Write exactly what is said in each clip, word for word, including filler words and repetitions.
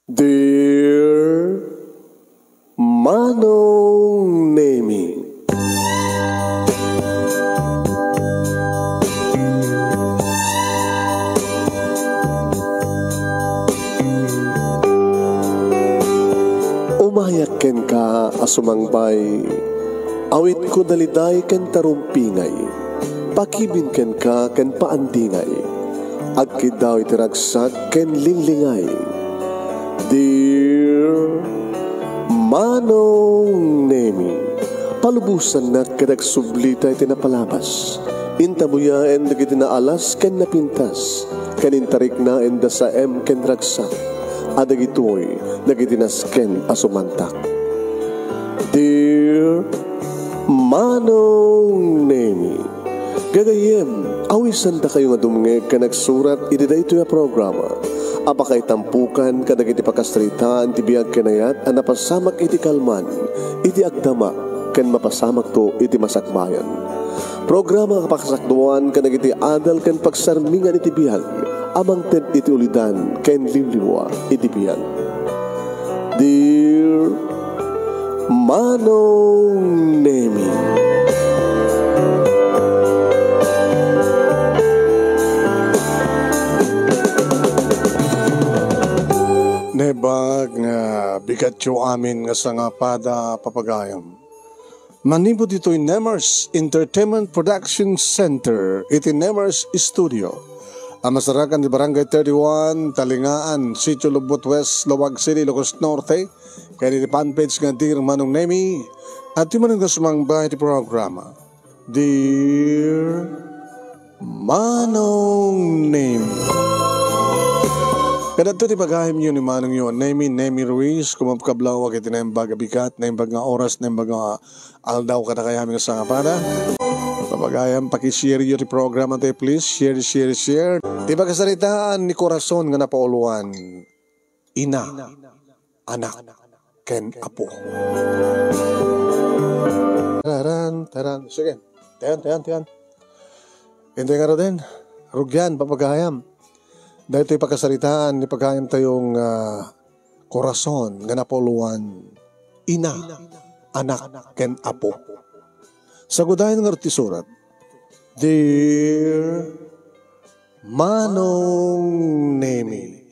Dear Manong Nemi. Umayak kenka a sumangbay, awitko daliday ken tarumpingay, pakibin kenka ken paandingay, agkiddaw iti ragsak ken linglingay. Dear Manong Nemi, palubosannak ket agsublita iti napalabas. Intabuyaen dagiti naalas ken napintas, ken intariknaen da saem ken ragsak, a dagitoy dagiti nasken a sumantak. Dear Manong Nemi, gagayyem, awisandakayo nga dumngeg ken agsurat iti daytoy a programa a pakaitampokan kadagiti pakasaritaan ti biag ken ayat a napasamak iti kalman, iti agdama, ken mapasamakto iti masakbayan. Programa a pakasakduan kadagiti adal ken pagsarmingan iti biag a mangted iti ulidan ken liwliwa iti biag. Dear Manong Nemi. Naimbag nga bigatyo amin nga sangapada, papagayam. Manipud ditoy Nemers Entertainment Production Center iti Nemers Studio a masarakan ti Barangay thirty-one, Talingaan, Sitio Lobbot West, Laoag City, Ilocos Norte, ken iti fanpage nga Dear Manong Nemi, adtoy manen nga sumangba iti programa. Dear Manong Nemi. Kadagito ti pagayamyo ni Manongyo a Nemi, Nemi Ruiz, kumakablaw iti naimbag a bigat, naimbag nga oras, naimbag nga aldaw kadakayo amin nga sangapada. Papagayam, pakishare yo ti programa tayo, please. Share, share, share. Ti pakasaritaan ni Corazon nga napauluan. Ina, anak, ken apo. Taran, taran. Sige. Tayan, tayan, tayan. Intoy ngaruden, rugian, papagayam. Daytoy pakasaritaan ni pagayam tayong, ah, Corazon nga napauluan, ina, anak, ken apo. Sagudayan ngarud ti surat, Dear Manong Nemi.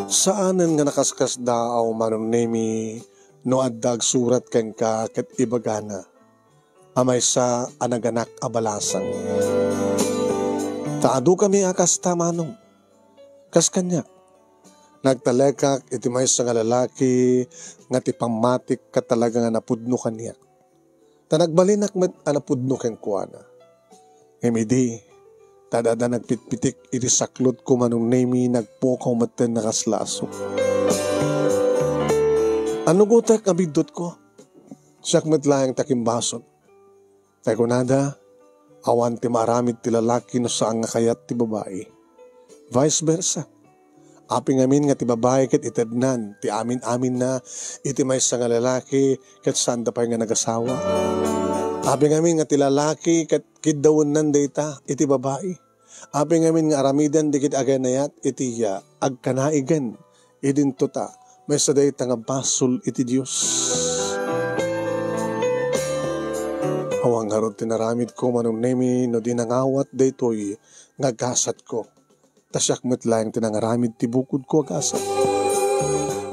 Saanen nga nakaskasdaaw, Manong Nemi, no adda agsurat kenka ket ibagana a maysa a naganak a balasang. Ta adu kami a kasta, Manong. Kas kaniak, nagtalekak iti maysa nga lalaki nga ti pammatik ket talaga nga napudno kaniak. Ta nagbalinak met a napudno kenkuana. Ngem idi, ta adda nagpitpitik iti saklotko, Manong Nemi, nagpukaw metten a kas lasok. Annugotek nga biddutko. Siak met laeng ti akimbasol. Ta kunada, awan ti maaramid ti lalaki no saan nga kayat ti babai. Vice versa. Apay ngamin nga ti babai ket itednan ti amin-aminna iti maysa nga lalaki ket saanda pay nga nagasawa. Apay ngamin nga ti lalaki ket kiddawennan dayta iti babai. Apay ngamin nga aramiden dagiti aganayat iti, ah, agkanaigen. Idinto ta, maysa dayta nga basol iti Dios. Awan ngarud ti naramidko, Manong Nemi, no di nangawat daytoy nga gasatko. Ta siak met laeng ti nangaramid ti bukodko a gasat.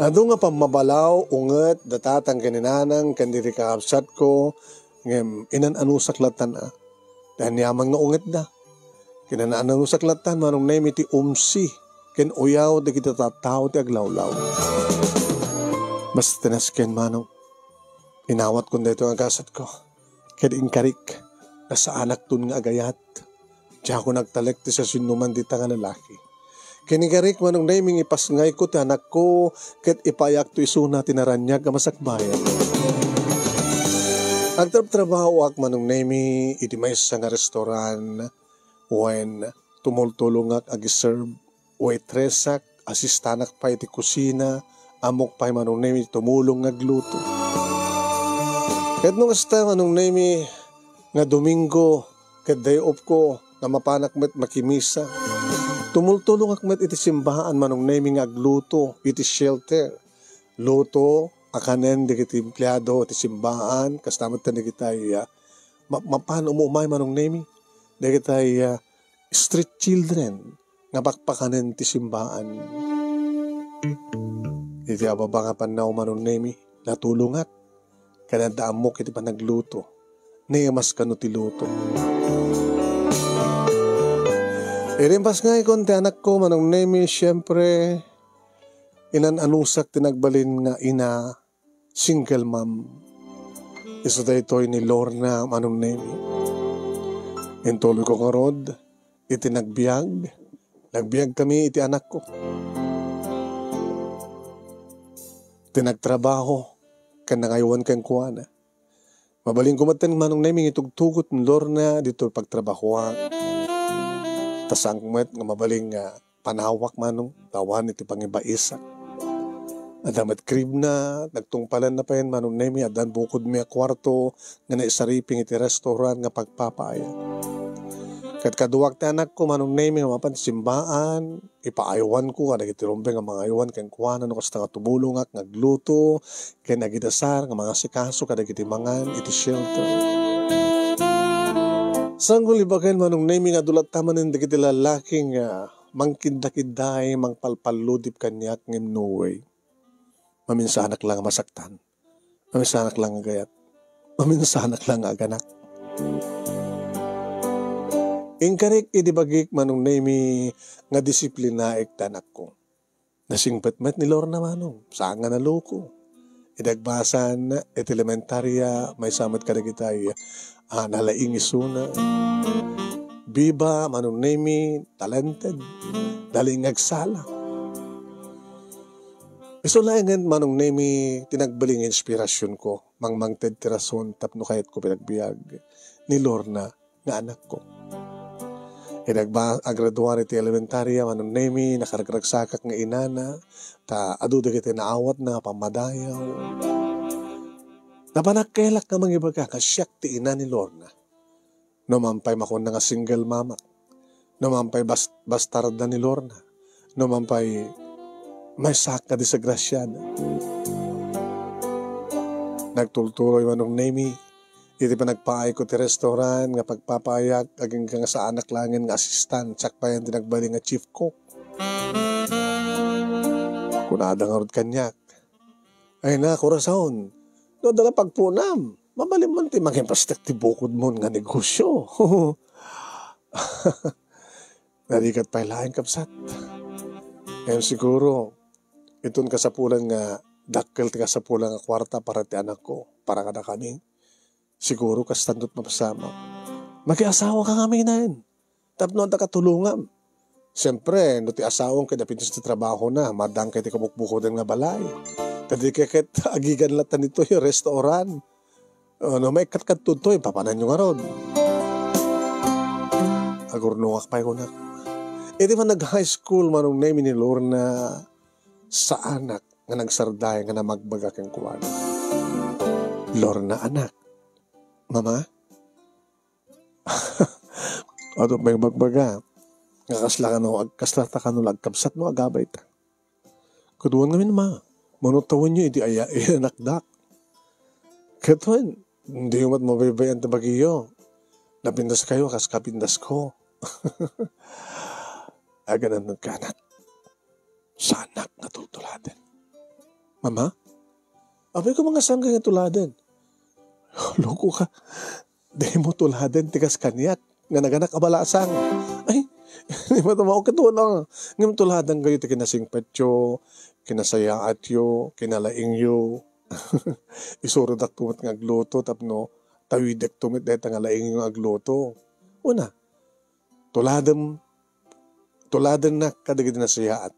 Adu nga pammabalaw, unget, da tatang ken ni nanang ken dagiti kakabsatko, ngem inan-anusak lattan a. Ta aniaman nga ungetda. Kinanaan-anusak lattan, Manong Nemi, ti umsi ken uyaw dagiti tattao ti aglawlaw. Basta ti nasken, Manong, inawatkon daytoy nga gasatko. Ket inkarik, nasaanak ton nga agayat. Diakon agtalek ti siasinoman dita nga lalaki. Ken inkarik, Manong Nemi, nga ipasngayko ti anakko ket ipayakto isuna ti naraniag a masakbayan. Agtrabtrabahoak, Manong Nemi, iti maysa nga restoran, wen tumultulongak agiserb, waitressak, asistanak pay iti kusina, ammok pay, Manong Nemi, tumulong nga agluto. Ket no kasta, Manong Nemi, nga Domingo ket day-opko nga mapanak met makimisa, tumultulongak met iti simbaan, Manong Nemi, nga agluto iti shelter. Luto a kanen dagiti empleado iti simbaan, kasta met dagitay, ah, ma-, mapan umuumay, Manong Nemi, dagitay, ah, street children nga pakpakanen ti simbaan. Iti ababa nga pannaw, Manong Nemi, natulongak. Ken adda ammok iti panagluto. Naemas kano ti luto. Iti impas nga ikon ti anakko, Manong Nemi, siempre, inan-anusak ti nagbalin nga ina, single mom. Isu daytoy ni Lorna, Manong Nemi. Intuloyko ngarud iti nagbiag. Nagbiagkami iti anakko. Ti nagtrabaho ken nangaywan kenkuana. Mabalin koma metten, Manong Nemi, nga itugtugot ni Lorna ditoy pagtrabahoak. Ta saanko met nga mabalin nga panawak, Manong, ta awan iti pangibaisak. Adda met crib na, nagtungpalan na pay, Manong Nemi, addan bukodmi a kuarto nga naisariping iti restaurant nga pagpapaayat. Ket kaduak ti anakko, Manong Nemi, nga mapan ti simbaan, ipaaywanko kadagiti rumbeng nga mangaywan kenkuana no kasta nga tumulongak nga agluto ken agidasar nga mangasikaso kadagiti mangan iti shelter. Saanko libaken, Manong Nemi, nga adu latta manen dagiti lallaki nga mangkiddakidday, mangpalpalludip kaniak ngem no way. Maminsanak la nga masaktan. Maminsanak la nga agayat. Maminsanak la nga aganak. Inkarik idi bagik, Manong Nemi, nga disiplinaek ti anakko. Nasingpet met ni Lorna, Manong. Saan nga naloko. Idi agbasan iti elementaria, maysa met kadagitay, ah, nalaing isuna. Biba, Manong Nemi, talented. Nalaing agsala. Isu laengen, Manong Nemi, ti nagbalin nga inspirasionko, mangmangted ti rason tapno kayatko pinagbiag ni Lorna nga anakko. Idi agba-, agraduar iti elementaria, Manong Nemi, nakaragragsakak nga inana, ta adu dagiti naawatna nga pammadayaw. Napanakkelak nga mangibaga nga siak ti ina ni Lorna. No man pay makunna nga single mamak, no man pay bas-, bastarda ni Lorna, no man pay maysaak nga disgrasiada. Nagtultuloy, Manong Nemi, iti panagpaayko ti restaurant nga pagpapaayak, agingga nga saanak laengen nga assistant, siak pay ti nagbalin nga chief cook. Kunada ngarud kaniak, "Ay na, Corazon, no adda la pagpunam, mabalin man ti mangimbastek ti bukodmon nga negosio." Narigat pay laeng, kabsat. Ngem siguro, inton kasapulan nga dakkel ti kasapulan nga kuarta para ti anakko, para kadakami, siguro kastanto ti mapasamak. Makiasawaka ngaminen tapno adda katulongam. Siempre, no ti asawam ket napintas ti trabahona, maaddaan kay ti kabukbukodan nga balay. Ta di kay ket agigan latta ditoy restaurant. O, no maikkat kadto toy, papananyo ngarud. Agurnongak pay kunak. Iti man nag-high school, Manong Nemi, ni Lorna, saanak nga nagsarday nga namagbaga kenkuana. "Lorna, anak." "Mama?" Adu pay magbaga nga kasla kano ag-, kasla ta kano la agkabsat no agabay ta. "Kaduan ngamin, ma, mano tawenyo idi aya-, iyanakdak?" "Ket wen, diyo met mabaybay-an ti bagiyo. Napindaskayo kas kapindasko." Agananka, anak. Saanak nga tultuladen. "Mama, apay koma nga saanka nga tuladen?" "Lokoka. Dimo tuladen ti kas kaniak nga naganak a balasang." "Ay, di ba tama? Okay, tulo lang. Ngem tuladen kayo ti kinasingpetyo, kinasayaatyo, kinalaingyo." Isurodakto met nga agluto tapno tawidekto met dayta nga laingyo nga agluto. Una, tuladem, tuladennak kadagiti nasayaat.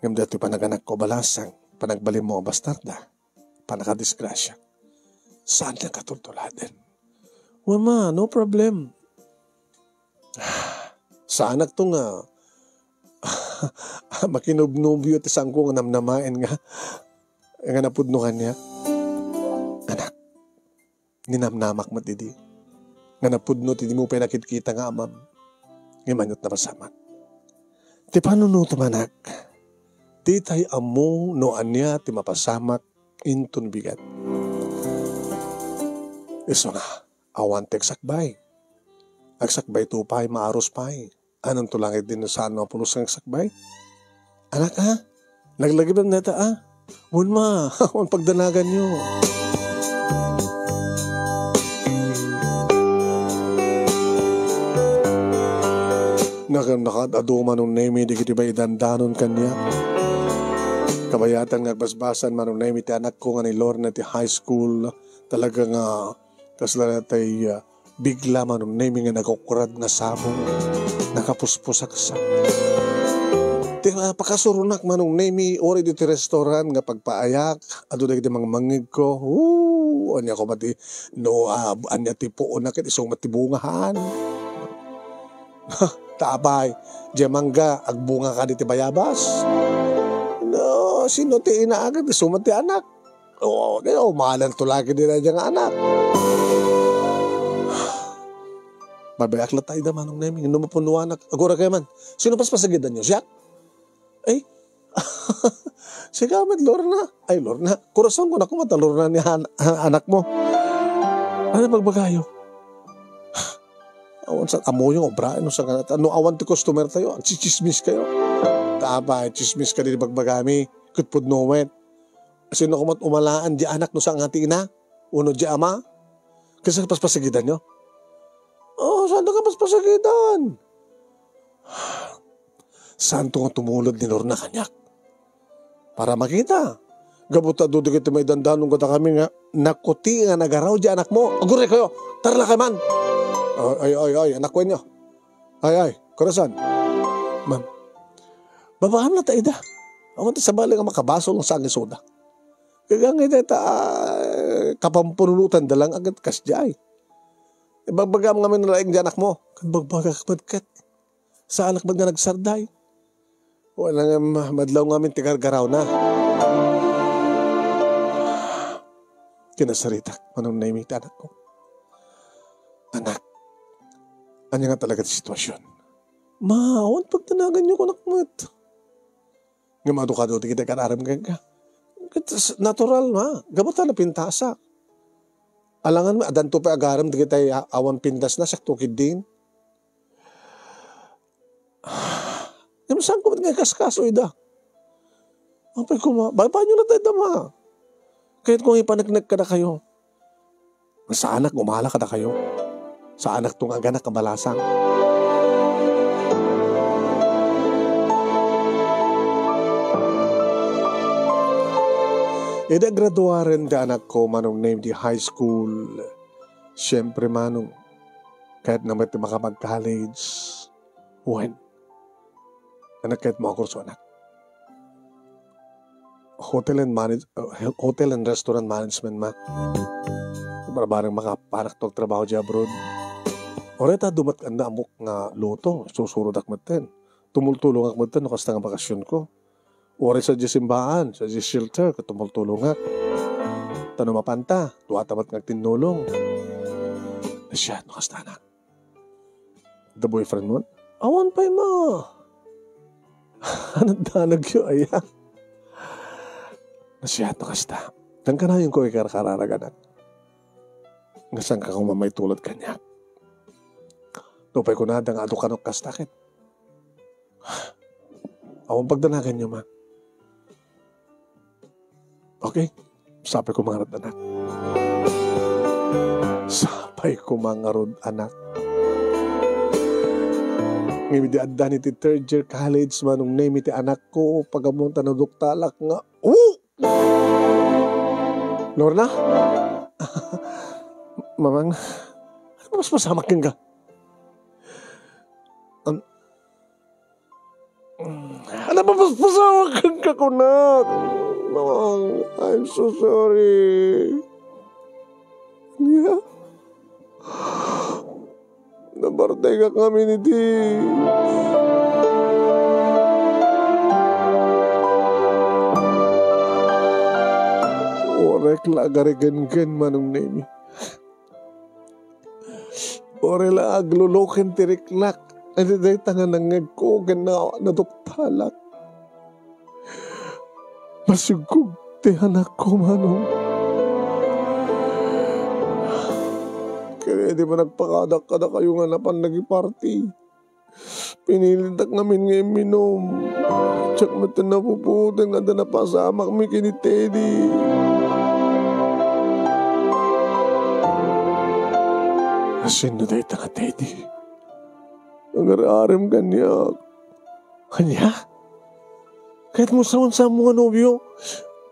Ngem daytoy panaganakko a balasang, panagbalinmo a bastarda, panakadisgrasiak. Saannak a tultuladen. "Wen, ma, no problem." Saanakto nga makinubnubyo ti saanko nga namnamaen nga, nga napudno kaniak. Anak, ninamnamak met idi. Nga napudno ti dimo pay nakitkita nga amam. Ngem ania't napasamak. Ti panunotem, anak, ditay ammo no ania ti mapasamak inton bigat. Isuna, awan ti agsakbay. Agsakbayto pay, maaros pay. Anonto laeng idi no saan mapulos nga agsakbay? Anak, a? Laglagiben dayta, a? Wen, ma, wen pagdanaganyo. Ngem nakaad-adu, Manong Nemi, dagiti maidandanon kaniak. Kabayatan nga agbasbasan, Manong Nemi, ti anakko nga ni Lorna ti high school. Talaga nga kasla tay, ah, bigla, Manong Nemi, nga nagukrad nga sabong. Nakapuspusak sa. Ti, ah, pakasuronak, Manong Nemi, uray ditoy restaurant nga pagpaayak, adu dagiti mangmangngegko. Ooh, ania koma ti, no, ah, ania ti puona ket isu met ti bunga, haan. Ta apay, diay mangga, agbunga kadi ti bayabas? No, sino ti ina ket isu met ti anak? Oo, kaya umalanto lagi dita nga anak. Mabiayak latta ida, Manong Nemi, no mapunuanak. Agura kayo man, sino paspasagidanyo? Siak? Ay, sika met, Lorna. Ay, Lorna. Kurason ko na kumata, Lorna ni an-, an-, anakmo. Ano pagbagayo? Awan sa amoyo nga obra, no, sa kanata. No awan ti customer tayo, agsitsismis kayo. Ta apay, tsismis kadi bagbagami, ket pudno met. Sino kumat umalaan di anak no saan nga ti ina? Uno di ama? Kasi paspasagidan nyo? Oh, saan ka paspasagidan? Saan to nga tumulod ni Lorna kaniak? Para makita. Gapu ta adu dagiti maidandanon kadakami nga nakuti nga nagaraw di anakmo. Aguray kayo. Tarla kayo man. Ay, ay, ay, ay, anak ko inyo. Ay, ay, kurasan. Ma'am, babaan na ta ida. Awan ti sabali nga makabasol nga sangi soda. Kagangay dayta, ah, kapampununutan da lang agad kasdiay. Ibagbagam ngamin nalaing di anakmo. Kan bagbagak met ket. Saanak met nga nagsarday. Wala nga ma-, madlaw ngamin ti gargarawna. Kinasaritak, Manong Nemi, ti anakko. Anak, ania nga talaga ti sitwasyon? Ma, awan pagdanaganyo, kunak met. Ngem adu kado ti kita kan-aram kenka. Ket s-, natural, ma. Gapu ta napintasak. Alangan met, adanto pay agarem dagiti a-, awan pintasna, siak to ketdin. Ngem saanko met nga ikaskaso ida? Apay koma, baybayanyo na tayo, ma. Kayatko nga ipaneknek kadakayo. Saanak gumala kadakayo. Saanak to nga aganak a balasang. Idi agraduaren ti anakko, Manong Nemi, di high school, siyempre, Manong, kayatna met ti makapag-college. Wen. Anak, kayatmo a kurso, anak? Hotel and manage-, uh, hotel and restaurant management, ma. Barbareng makapanak to agtrabaho di abroad. Uray ta adu met kanda ammok nga luto, susurodak metten. Tumultulongak metten no kasta nga bakasionko. Uray sa di simbaan, sa di shelter, ket tumultulongak. Ta no mapanta, duata met nga agtinnulong. Siak no kasta, anak. The boyfriend mo? Awan pay, ma. Anong danagyo, aya? Nasiyato kasta. Nangkanayon ko ikarkararag, anak. Nga saan ka kung mamaitulad kaniak? Nupay kunada nga adu kanok kasta ket. Awan pagdanagan niyo, ma. Okay? Sapay ko mangarud, anak. Sapay ko mangarud, anak. Ngem idi addan iti third year college, Manong Nemi, ti anakko, pagamunta naduktalak nga, oh! Lorna? Mamang, ano mas masamak ka? An-, Napapaspasamak kenka, kunak. Mamang, I'm so sorry. Ania? Nabartengak ngamin iti. Uray la agarigengen, Manong Nemi. Uray la agluluken ti riklak, iti dayta nga nangngegko ken na-, naduktalak. Masugkog ti anakko, Manong. Ket idi panagpakadak kadakayo nga napan nagiparti, pinilitak ngamin nga imminum. Diak met napupuoten nga adda napasamakmi ken ni Teddy. Asino dayta nga Teddy? Agar-arem kaniak. Ania? Kayatmo sa unsaanmo nga nobio?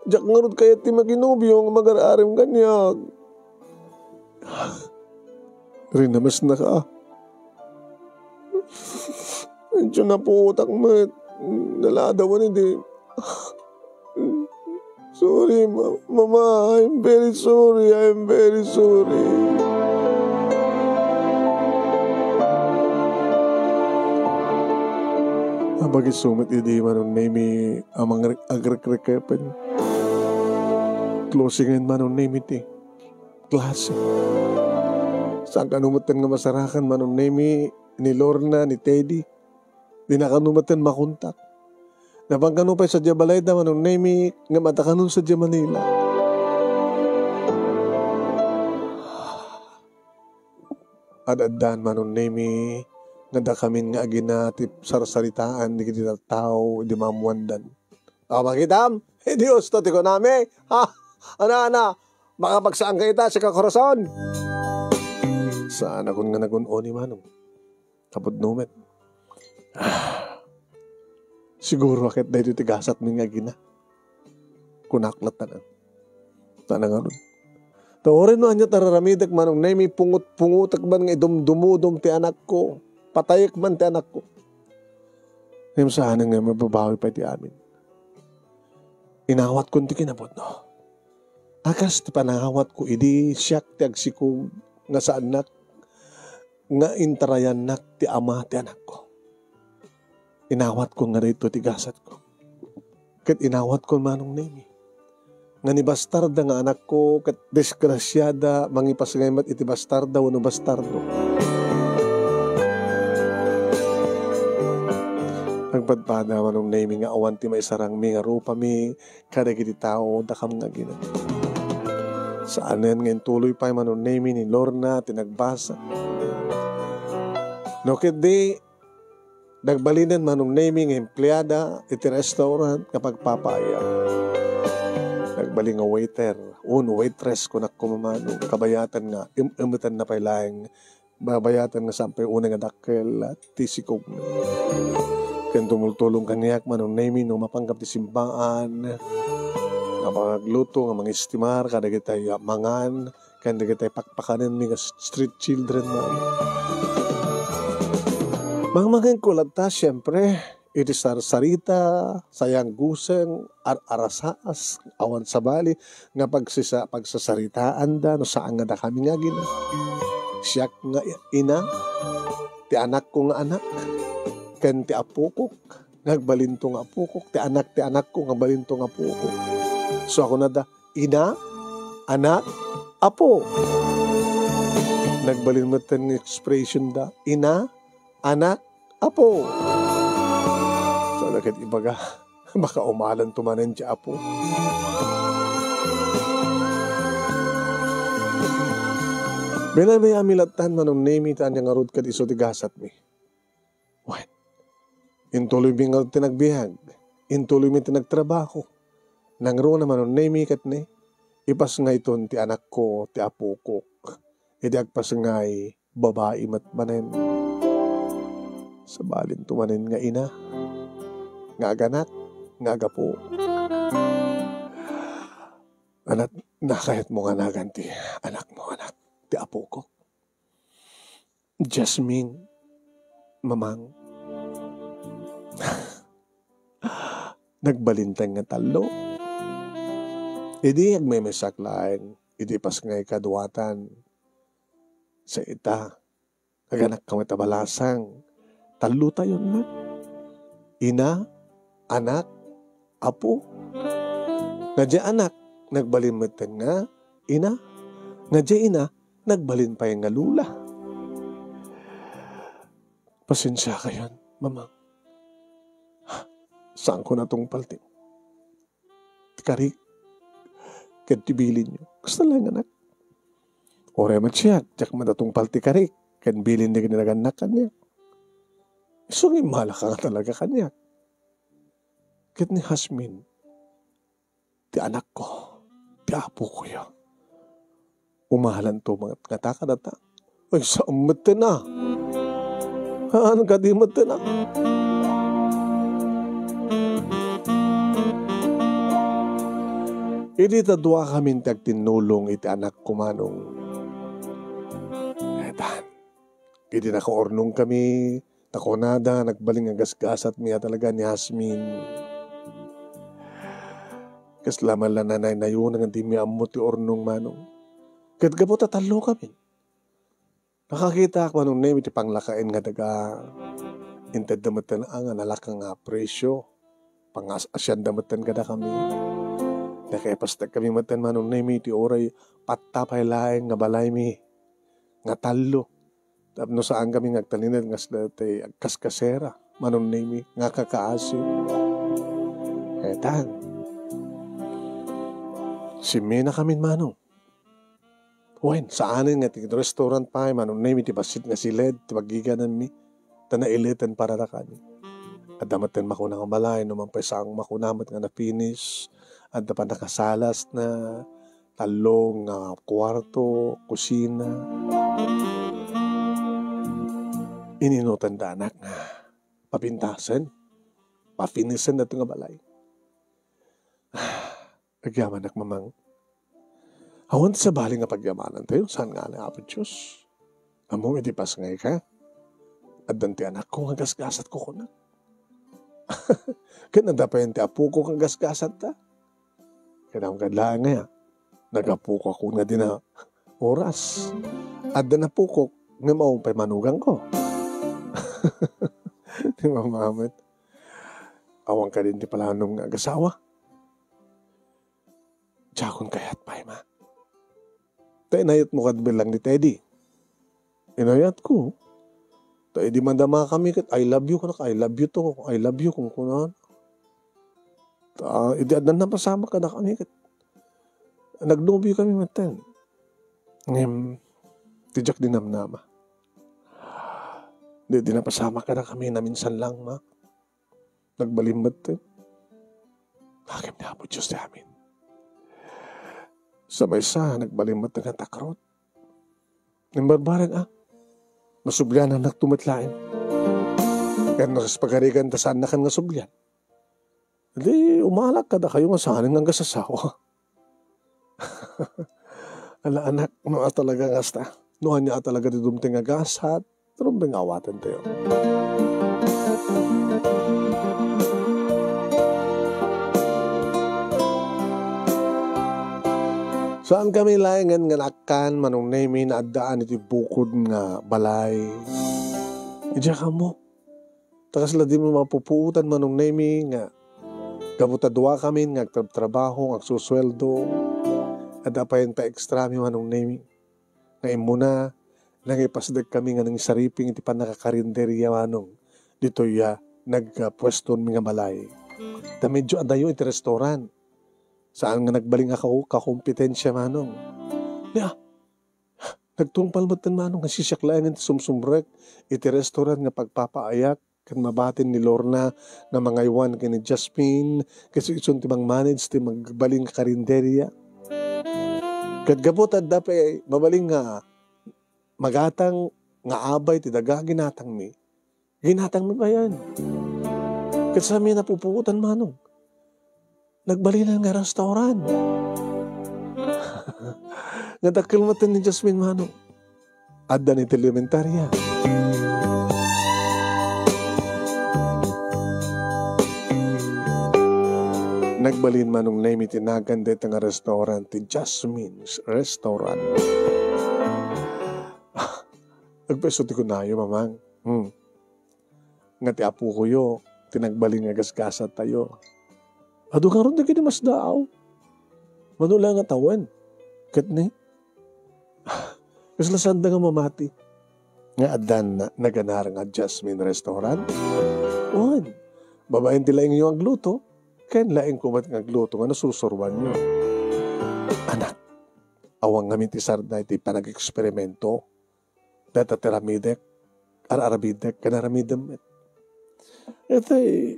Diak ngarud kayat ti makinobio nga magar-arem kaniak. Rinamesnaka. Medyo napuotak met. Naladawan idi. Sorry, ma-, Mama. I'm very sorry. I'm very sorry. Apag-isu met idi Manong Nemi a mangre-, agrekrekepen. Closingen Manong Nemi ti klase. Saan kano metten nga masarakan Manong Nemi ni Lorna, ni Teddy. Dina kano metten makontak. Napan kano pay sadiay balayda Manong Nemi, ngem adda kanon sadiay Manila. Ad-addan Manong Nemi, nga dakamin nga agina ti sarsaritaan dagiti tattao idi maammoandan. Aw, makitam? Idi usto ti kunami? Ha? Ana, ana, makapagsaanka ita, sika, Corazon? Saanakon nga nagun-oni, Manong. Tapudno met. Ah, siguro a ket daytoy ti gasatmi nga agina. Kunak latta. Ta nangarud. Ta uray no ania ti ar-aramidek Manong Nemi, pungot-pungotek man nga idumdumudom ti anakko. Patayek man ti anakko. Ngem saanen nga mababawi pay ti amin. Inawatkon ti kinapudno. A kas ti panangawatko idi siak ti agsikog nga saannak nga intarayannak ti ama ti anakko. Inawatkon nga daytoy ti gasatko. Ket inawatkon Manong Nemi nga ni bastarda nga anakko ket disgrasiada mangipasngay met iti bastarda wenno bastardo. Agpadpada Manong Nemi nga awan ti maisarangmi nga rupami kadagiti tao dakam nga agina. Saanen nga intuloy pay Manong Nemi ni Lorna ti nagbasa. No ket di, nagbalinen Manong Nemi nga empleada iti restaurant nga pagpapaayam. Nagbalin nga waiter, un waitress, kunak koma Manong, kabayatan nga im-, imetenna pay laeng babayatan nga saan pay unay nga dakkel ti sikogna. Ken tumultulong kaniak Manong Nemi no mapanggap ti simbaan, nga mangagluto, nga mangistimar kadagiti mangan, ken dagiti pakpakanenmi nga street children, Manong. Mangmangenko latta, siempre, iti sarsarita, sayanggusen, ar-arasaas, awan sabali, nga pagsisa-, pagsasaritaanda no saan nga dakami nga agina. Siak nga i-, ina, ti anakko nga anak, ken ti apokok, nga agbalinto nga apokok, ti anak ti anakko, nga agbalinto nga apokok. So, ako nada, ina, anak, apo. Nagbalin met ti expression da, ina, anak, apo. Saan ket ibaga, makaumalen to manen ti apo. Binabayami lattan Manong Nemi ta ania ngarud ket isu ti gasatmi. Wen, intuloymi ngarud ti nagbiag, intuloymi ti nagtrabaho. Nangruna Manong Nemi ket ni, ipasngayton ti anakko, ti apokok. Idi agpasngay, babai met manen. Sabalinto manen nga ina, nga aganak, nga agapo. Anak, nakayatmo nga nagan ti anakmo, anak, ti apokok? Jasmine, Mamang. Nagbalintan nga tallo. Idi agmemesak laeng, idi pasngay kaduatan. Sa ita, aganakka met a balasang. Tallotayon met. Ina, anak, apo. Nga diay anak, nagbalin metten nga ina. Nga diay ina, nagbalin pay nga lula. Pasensiakayon, Mamang. Saanko natungpal ti, ti karik ken ti bilinyo. Kasta laeng, anak. Uray met siak, diak met natungpal ti karik ken bilin dagiti nagannak kaniak. Isu nga immalaka nga talaga kaniak. Ket ni Jasmine, ti anakko, ti apokoyo. Umalanto met ngata kadata. Ay, saan metten a? Haan kadi metten a? Idi ta duakamin ti agtinnulong iti anakko, Manong. Etan, idi nakaurnongkami, ta kunada, nagbalin nga gasgasatmi a talaga ni Jasmine. Kasla man la nanaynayonan nga dimi ammo ti urnong, Manong. Ket gapu ta tallokamin, nakakitaak, Manong Nemi, ti panglakaen nga daga. Intedda metten a nga nalaka nga presio. Pangas-asianda metten kadakami. Nakaipasdek kami metten, Manong Nemi, ti uray patta pay laeng nga balaymi nga tallo. Tapno saan kami nga agtalinaed nga sida ti agkaskasera, Manong Nemi, nga kakaasi. Etan. Simmina kamin, Manong. Wen, saanen nga ti restaurant pay, Manong Nemi, ti bassit nga siled ti paggigananmi. Ta naileten para dakami. Adda metten makuna nga balay, no man pay saan makuna met nga na-finish. Adda pay nakasalas na tallo nga kuarto, kusina. Ininutanda, anak, nga papintasen, pafinisen daytoy nga balay. Agyamanak, Mamang. Awan ti sabali nga pagyamanantayo, saan nga ni Apo Dios? Ammom iti pasngayka, addan ti anakko nga gasgasatko kuna. Ket adda pay ti apoko nga gasgasatta. Ket awan kad laeng aya, nagapokok nga dina oras. Adda napokok, ngem awan pay manugangko. Ni Mama met, awan kadin ti palanom nga agasawa. Diakon kayat pay, Ma. Ta inayatmo kad bilang ni Teddy. Inayatko. Ta idi madama kami ket, "I love you," kunak, "I love you too. I love you," kunkunana. Ta idi addan napasamak kadakami ket, nagnobiokami metten. Ngem, ti diak dinamnama. Di, di napasamak kadakami, naminsan lang, Ma. Nagbalin met ti, ngem ni Apo Dios ti amin. Sa maysa, nagbalin met nga takrot. Imbarbarek, a, nasublianannakto met laeng. Ken no kas pagarigan ta saannakan nga sublian, di umalak kadakayo nga saanen nga agasasawa. Ala, anak, no a talaga nga asta, no ania a talaga ti dumteng nga gasat, rumbeng awatentayo. Saan kami laengen nga naakkan, Manong Nemi, nga addaan iti bukod nga balay. Idiak ammo. Ta kasla dimi mapupuotan, Manong Nemi, nga gapu ta duakamin nga agtrabtrabaho, nga agsusueldo, adda payen pa-extrami, Manong Nemi. Nga immuna, nangipasdekkami nga nangsariping iti pannakakarinderia, Manong, ditoy a nagpuestonmi nga balay. Ta medyo adayo iti restaurant. Saan nga nagbalin nga kaku-, kakompetensia, Manong. Nia, nagtungpal metten, Manong, nga sisiak laengen ti sumsumrek iti restaurant nga pagpapaayak ken mabatin ni Lorna nga mangaywan ken ni Jasmine, ket isu-, isun ti mangmanage ti magbalin nga karinderia. Ket gapu ta adda pay mabalin nga magatang nga abay ti daga, ginatangmi. Ginatangmi payen. Ket saan mi napupuotan, Manong. Nagbalinan nga restaurant. Nga dakkel metten ni Jasmine, Manong. Adda ni ti elementaria. Nagbalin, Manong Nemi, ti nagan dayta nga restaurant, ti Jasmine's Restaurant. Agpayso ti kunayo, Mamang. Hmm. Nga ti apokoyo, ti nagbalin nga gasgasattayo. Adu ngarud dagiti masdaaw. Mano la nga tawen. Ket ni, kasla saanda nga mamati. nga addan naganar nga Jasmine Restaurant? Wen, babaen ti laingyo nga agluto, ken laingko met nga agluto nga nasursuroanyo. Anak, awan ngamin ti sarda iti panag-eksperimento. Dayta ti aramidek, ar-aramidek, ken aramidem met. Iti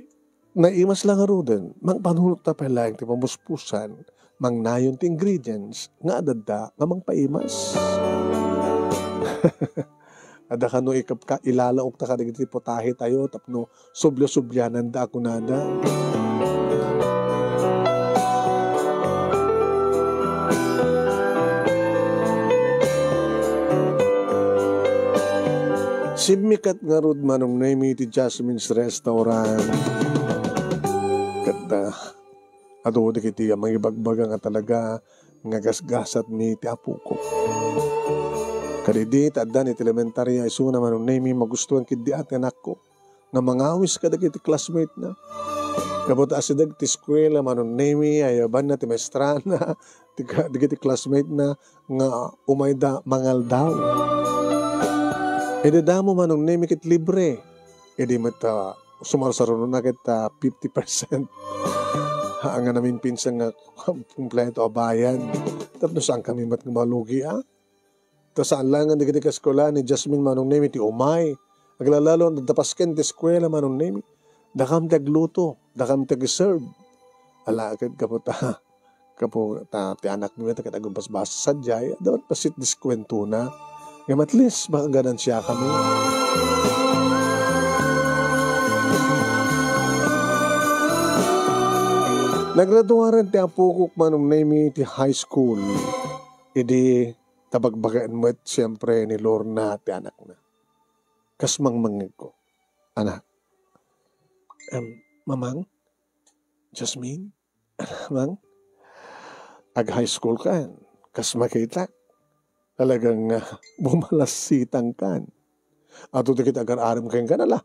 naimas la ngaruden, mangpanunot ta pay laeng ti pamuspusan, mangnayon ti ingredients nga adda nga mangpaimas. Adda kano ikapka, ilalaokta kadagiti putahe tayo tapno sublia-subliananda a kunada. Simmikat ngarud Manong Nemi ti Jasmine's Restaurant. Ket, ah, adu dagiti mangibagbaga nga talaga nga gasgasatmi ti apoko. Kadidi, ta addan iti elementaria, isuna Manong Nemi, magustuhan ketdi a ti anakko nga mangawis kadagiti classmate na. Gapu ta asideg ti eskuela Manong Nemi, ayabanna ti maestrana, ti ka-, dagiti classmate na nga umayda mangaldaw. Idi damo Manong Nemi ket libre. Idi met, ah, sumarsarunona ket, ah, fifty percent. Haan nga naminpinsan nga kumpleto a bayad. Tapno saan kami met nga malugi, ah? Ta saan laeng dagiti kaeskuela ni Jasmine Manong Nemi ti umay. Aglalalo, adda pasken ti eskuela Manong Nemi. Dakam ti agluto, dakam ti ag-serve. Ala, ket gapu ta, gapu ta ti anakmi met ket agbasbasa sadiay, adda met bassit diskuentona. Ngem at least, makaganansya kami. Nagraduaren ti apokok Manong Nemi ti high school. Idi ta bagbagaen met, siempre, ni Lorna ti anakna. Kas mangmangngegko, "Anak, em, Mamang, Jasmine, Mang, ag-high school kan, kas makitak, talagang, ah, bumalassitang kan. Adu dagiti agar-arem kenka, ala.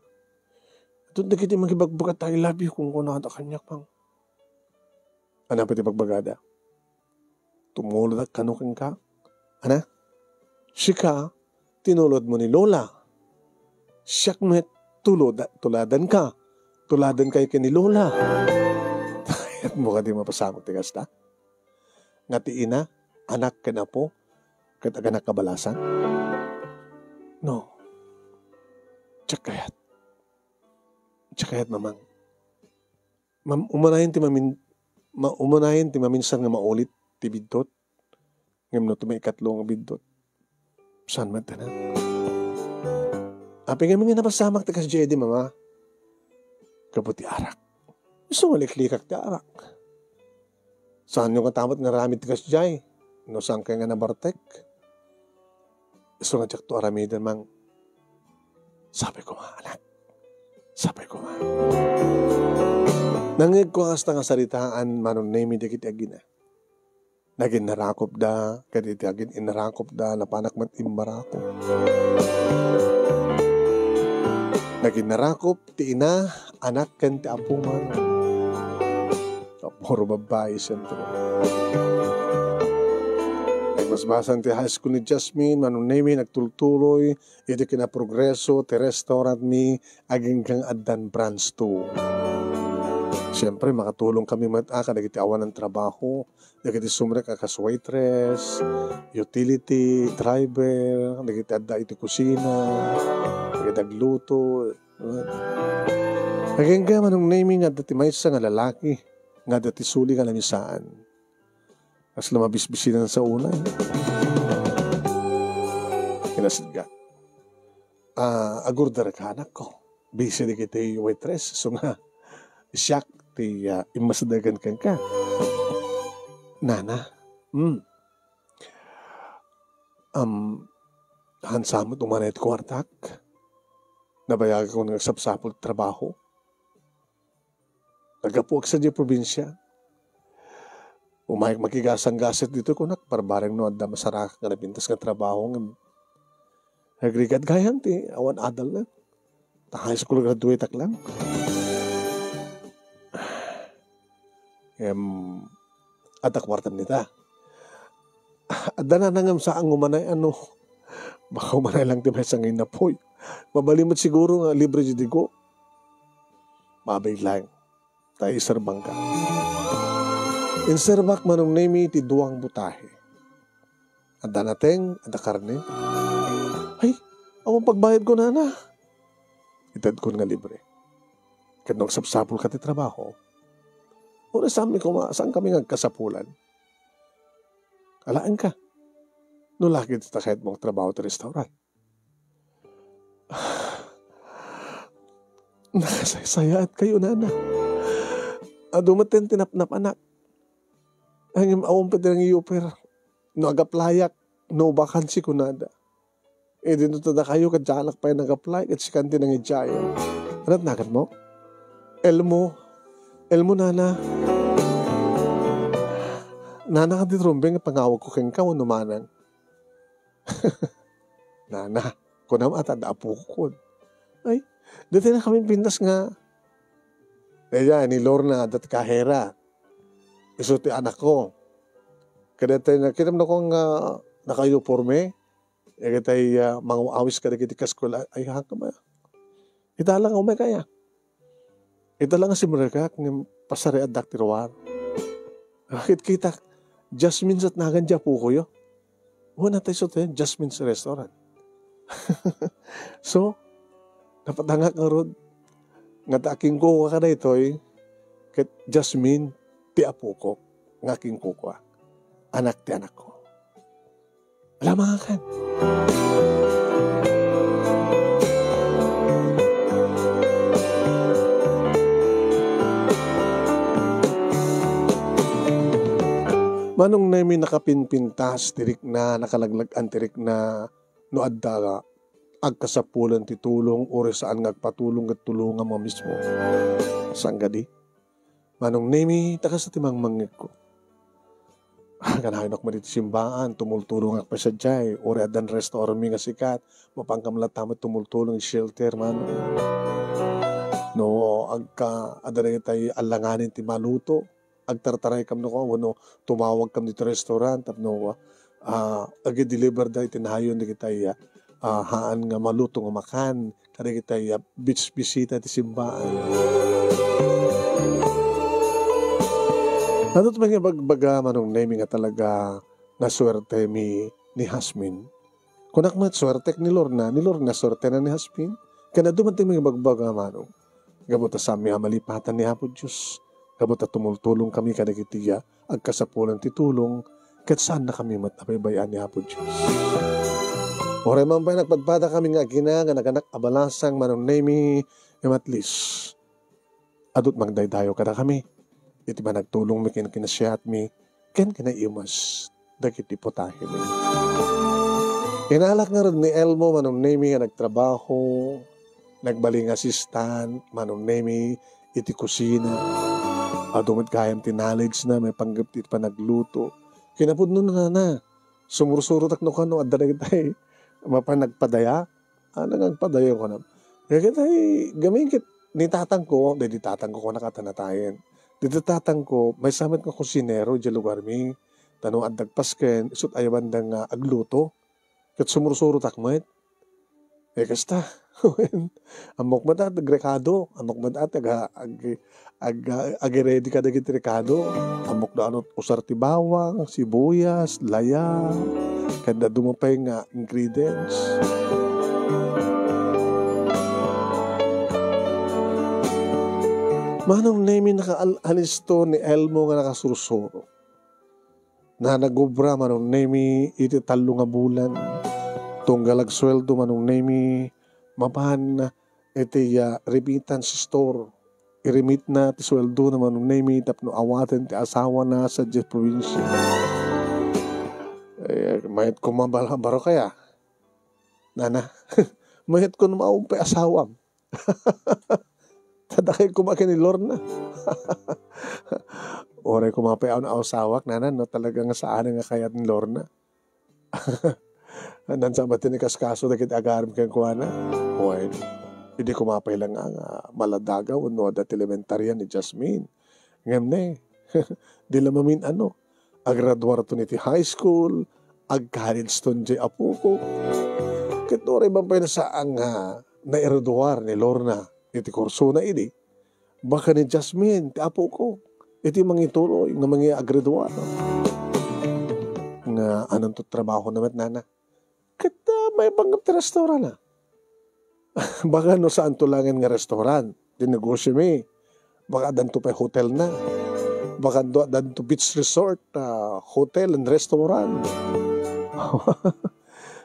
Adu dagiti mangibagbaga ta I love you kunkunada kaniak, Mang." "Ania pay ti bagbagada?" "Tumulodak kano kenka. Ana? Sika, tinulodmo ni Lola. Siak met, tuloda-, tuladanka. Tuladankayo ken ni Lola." Kayatmo kadi mapasamak ti kasta? Nga ti ina, anak ken apo, ket agannakabalasan? No. Diak kayat. Diak kayat, Mamang. Mam-, umanayon ti mamin-, ma-, umanayon ti maminsan nga maulit ti biddut, ngem no ti maikatlo nga biddut, saan met, anak? Apay ngamin nga napasamak ti kasdiay, Mama? Gapu ti arak. Isu nga liklikak ti arak. Saanyo katamet nga aramid ti kasdiay no saan kay nga nabartek? Isu nga diakto aramiden, Mang. Sapay koma, anak. Sapay koma. Nangngegko kasta nga saritaan, Manong Nemi, dagiti agina. Naginnarakopda, ket iti agin-innarakopda, napanak met immarakop. Naginnarakop ti ina, anak, ken ti apo, Manong. Puro babbai, siyempre. Nagbasbasan ti high school ni Jasmine, Manong Nemi, nagtultuloy iti kinaprogreso ti restaurantmi agingga nga addan branch two. Siyempre, makatulong kami met, ah, kadagiti awanan trabaho, dagiti sumrek a kas waitress, utility driver, dagiti adda iti kusina, dagiti agluto. Agingga, Manong Nemi, nga adda ti maysa nga lalaki nga adda ti suli nga lamisaan. Kasla mabisbisinan sa una, eh. Kinasdga. Ah, agorder ka, anakko. Busy dagiti waitress, isu nga siak ti, ah, immasidegen kenka. Nana, hmm. Am, hansamet umanay ti kuartak. Nabayagakon nga agsapsapul ti trabaho. Naggapuak sadiay probinsia. Umayak makigasanggaset ditoy, kunak, barbareng no adda masarakak nga napintas nga trabaho ngem nagrigat gayam ti awan adalna. Ta high school graduate-ak lang. Ngem, adda kuartam dita. Adda nana ngem saan nga umanay, ano, Baka umanay lang ti maysa nga innapoy. Mabalin met siguro nga libre diay digo. Mabiit laeng. Ta iserbangka. Inserbak, Manong Nemi, ti duang butahe. Adda nateng, adda karne. Ay, awan pagbayadko, nana. Itedkon nga libre. Ket no agsapsapulka ti trabaho, uray saanmi koma, saankami nga agkasapulan. Alaenka. No la ket ta kayatmo agtrabaho ti restaurant. Nakasaysayaatkayo, nana. Adu met ti napnapanak. Ngem awan pay ti nangiyoper. No agaplayak, no vacancy kunada. Idi no ta dakayo, ket dianak pay nag-apply, ket sikan ti nangidiayo. Ania ti naganmo? Elmo. Elmo, nana. Nana, ket ti rumbeng nga pangawagko kenka wenno manang? Nana, kunam a ta adda apokon. Ay, dayta nakapinpintas nga, dayta ni Lorna, adda ti kahera. Isu ti anakko. Kadayta, nakitam na ko nga nakauniporme. Dagitay, ah, mangaw-awis kadagiti kaskul-, ay, haanka ma-, ita la nga umayka, ya. Ita la nga simrekak ngem pasariaddak ti ruar. Ket kitak, Jasmine's at nagan ti apokoyo. Wen, natay isu ti Jasmine's Restaurant. So, napatangak ngarud nga ta akingkuka kadaytoy, ket Jasmine ti apoko nga akingkuka. Anak ti anakko. Ala, mangakan. Manong Nemi, nakapinpintas ti rikna, nakalag-lag-an ti rikna, no adda agkasapulan ti tulong, uray saan nga agpatulong ket tulongam nga mismo. Saan kadi? Manong Nemi, ta kasta ti mangmangngegko. Ah, kanayon ak met iti simbaan, tumultulongak pay sadiay, uray addan restaurantmi nga sikat, mapankam latta met tumultulong iti shelter, Manong. No agka-, adda dagitay alanganin ti maluto, agtartaraykam no, wenno tumawagkam ditoy restaurant tapno, ah, agi-deliver da iti nayon dagitay, ah, haan nga maluto nga makan kadagitay, ah, bis-, bisita ti simbaan. Adu ti mangibagbaga, Manong Nemi, nga talaga nga suertemi ni Jasmine. Kunak met, suertek ni Lorna, ni Lorna suertena ni Jasmine. Ken adu met ti mangibagbaga, Manong. Gapu ta saanmi a malipatan ni Apo Dios. Gapu ta tumultulongkami kadagiti, ah, agkasapulan ti tulong, ket saannakami met a baybay-an ni Apo Dios. Uray man pay nagpadpadakami nga agina nga naganak a balasang, Manong Nemi, ngem at least, adu ti magdaydayaw kadakami iti panagtulongmi ken kinasiatmi ken kinaimas dagiti putahimi. Inalak ngarud ni Elmo, Manong Nemi, nga nagtrabaho, nagbalin nga assistant, Manong Nemi, iti kusina. Adu met gayam ti knowledge na maipanggep ti panagluto. Kinapudno, nana, sumursurotak no kano adda dagitay mapan nagpadaya. Ano nga agpadayaw, kunam? Dagitay gamin ket ni tatangko, daydi tatangko, kunak a tanatayen. Daydi tatangko, maysa met nga kusinero idiay lugarmi. Ta no adda agpasken, isu't ayabanda nga agluto. Ket sumursurotak met. Eh, kasta. Ammok met a ti agrekado. Ammok met a ti aga-, ag-, ag-, agi-ready kadagiti rekado. Ammok da ano, usar ti bawang, sibuyas, laya, ken dadduma pay nga ingredients. Manong Nemi, nakaal-, alisto ni Elmo nga nakasursuro. Nanagobra, Manong Nemi, iti tallo nga bulan. Tunggal agsueldo, Manong Nemi, mapan iti, ah, remittance store. Iremitna ti sueldo na, Manong Nemi, tapno awaten ti asawana sadiay probinsia. Eh, mayat koma bal-, baro kaya? Nana, mayat ko no maupay asawam. Ta dakay koma ken ni Lorna. Uray koma pay a asawak, nana, no talaga nga saan nga kayat ni Lorna. Naan sa met ti nakaskaso dagiti agaram kenkuana? Wen, idi koma pay la nga, nga maladagaw wenno adda ti elementarian ni Jasmine. Ngem ne, di la mamin-ano, agraduarton iti high school, agcollege ton diay apoko. Ket uray man pay saan nga naireduar ni Lorna iti kursona idi, baka ni Jasmine ti apoko iti mangituloy nga mangiagreduar. Nga anonto trabahona met, nana? Ket, ah, maipanggep ti restaurant, ah. Baka no saanto laengen nga restaurant ti negosiomi, baka addanto pay hotelna. Baka addanto beach resort, ah, hotel and restaurant.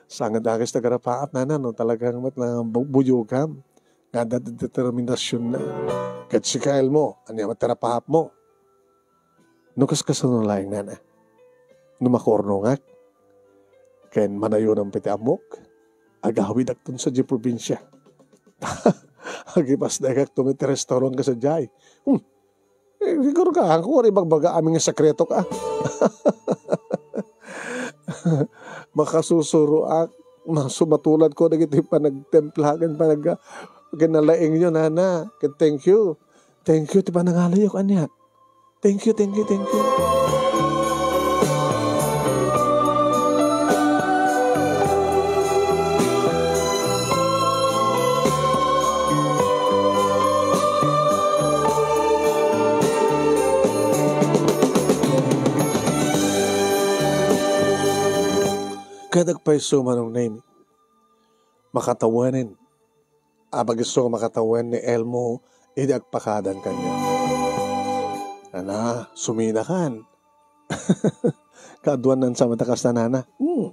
Saan nga dakes ti agarapaap, nana, no talagang met la bu-, buyogam nga adda ti determinasionna. Ket sika, Elmo, ania met ti arapaapmo? No kaskasano laeng, nana? No makuurnongak ken manayonam pay ti ammok, agawidakton sadiay probinsia. Agipasdekakto met ti restaurant nga sadiay. Hmm. Eh, siguro ka, ako, ibagbaga amin nga sekretok, ah. Makasusuroak, masumatuladko dagiti panagtempla ken panag-, ken nalaingyo, nana. Ken thank you. Thank you ti panangalayok, ania. Thank you, thank you, thank you. Ket agpayso, Manong Nemi, makatawenen. Apag-isu nga makatawen ni Elmo idi agpakadan kaniak. Ana, suminakan. Kaaduan nga sa met a kasta, nana. Hmm.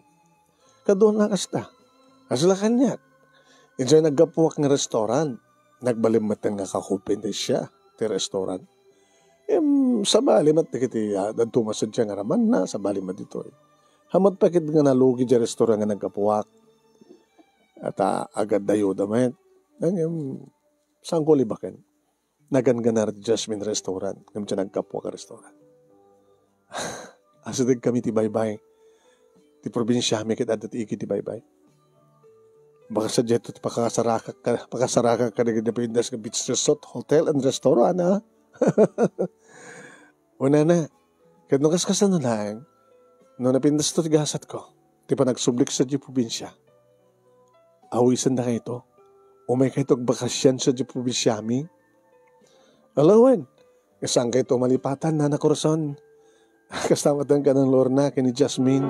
Kaaduan nga kasta. Kasla kaniak. Idiay naggapuak nga restaurant, nagbalin metten nga kakompetensia ti restaurant. Em, sabali met dagiti, ah, dadduma sadiay nga aramanna, sabali met ditoy. Hamat pa ket nga nalugi diay restaurant nga naggapuak. At, ah, agaddayoda met. Ngem, saanko libaken. Naganganan ti Jasmine Restaurant, ngem diay naggapuak a restaurant. Asideg kami ti baybay. Ti probinsiami ket adda ti igid ti baybay. Baka sadiay ti pakasarakak ka-, pakasarakak kadagiti napintas nga beach resort, hotel, and restaurant, ha? Unana, ket no kaskasano laeng, no napintas ti gasatko, ti panagsublik sadiay probinsia, awisendakayto. Umaykayto agbakasyon sadiay probinsiami. Alawen, saankayto malipatan, Nana Corazon. Kasta met laeng ken ni Lorna ken ni Jasmine.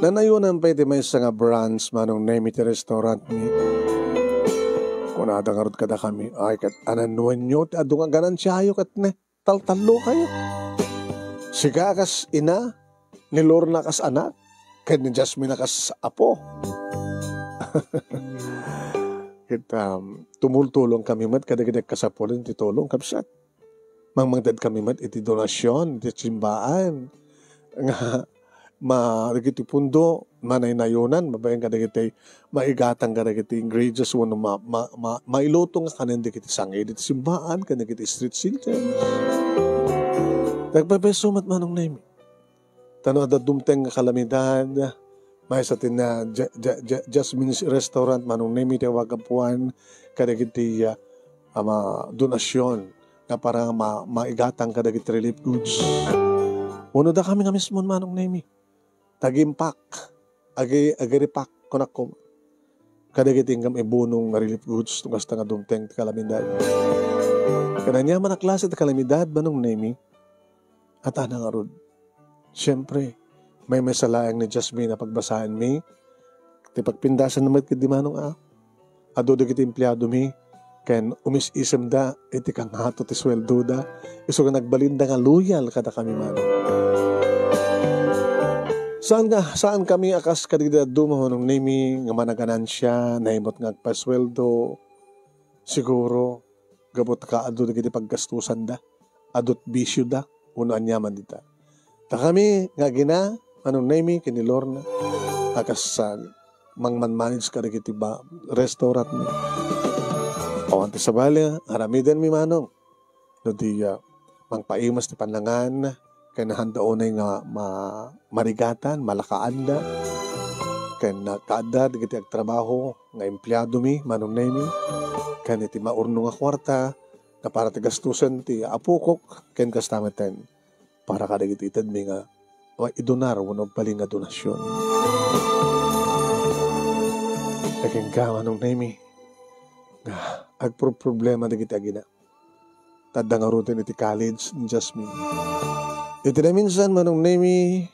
Nanayonan pay ti maysa nga branch, Manong Nemi, ti restaurantmi. Kunada ngarud kadakami, "Ay, ket anannuenyo ti adu nga ganansiayo ket ne, taltallokayo. Sika a kas ina, ni Lorna a kas anak, ken ni Jasmine a kas apo." Ket, um, tumultulong kami met kadagiti agkasapulan ti tulong, kabsat. Mangmangted kami met iti donasion iti simbaan nga ma-, dagiti pundo, manaynayonan babaen kadagiti maigatang kadagiti ingredients wenno ma-, ma-, ma-, mailuto nga kanen dagiti sangid iti simbaan ken dagiti street children. Nagpaypayso met, Manong Nemi. Ta no adda dumteng nga kalamidad, maysa ti na Ja-, Ja-, Ja-, Jasmine's Restaurant, Manong Nemi, ti awag a puan kadagiti, ah, ama, donasyon nga para ma-, maigatang kadagiti relief goods. Uno dakami nga mismon, Manong Nemi. Tagimpak, agi-, agiripak, kunakko. Kadagiti inggam ibunong nga relief goods, no kasta nga dumteng ti kalamidad. Ken ania man a klase ti kalamidad, Manong Nemi, at ana ngarud. Siempre, maymaysa laeng ni Jasmine a pagbasaenmi. Ti pagpindasan met ket di manong a. Adu dagiti empleadomi, ken umis-isemda iti kangato ti sueldoda. Isu nga nagbalinda nga loyal kadakami, Manong. Saan nga, saan kami a kas kadagiti dadduma, Manong Nemi, nga managanansia, naimut nga agpasueldo. Siguro, gapu ta kaadu dagiti paggastusanda, adu't bisioda, wenno aniaman dita. Ta kami nga agina, Manong Nemi ken ni Lorna, a kas, ah, mangmanmanage kadagiti ba-, restaurantmi. Awan ti sabali, aramidenmi, Manong. No di, ah, mangpaimas ti pannangan, ken nahandaonay nga ma-, marigatan, malakaanda. ken nakaadda dagiti agtrabaho nga empleadomi, Manong Nemi, ken iti maurno nga kuarta nga para ti gastusen ti apokok, ken kasta metten para kadagiti itedmi nga maidunar wenno agbalin nga donasion. Ken ka, Manong Nemi, nga agproproblema dagiti agina. Ta adda ngaruden iti college ni Jasmine. Iti naminsan, Manong Nemi,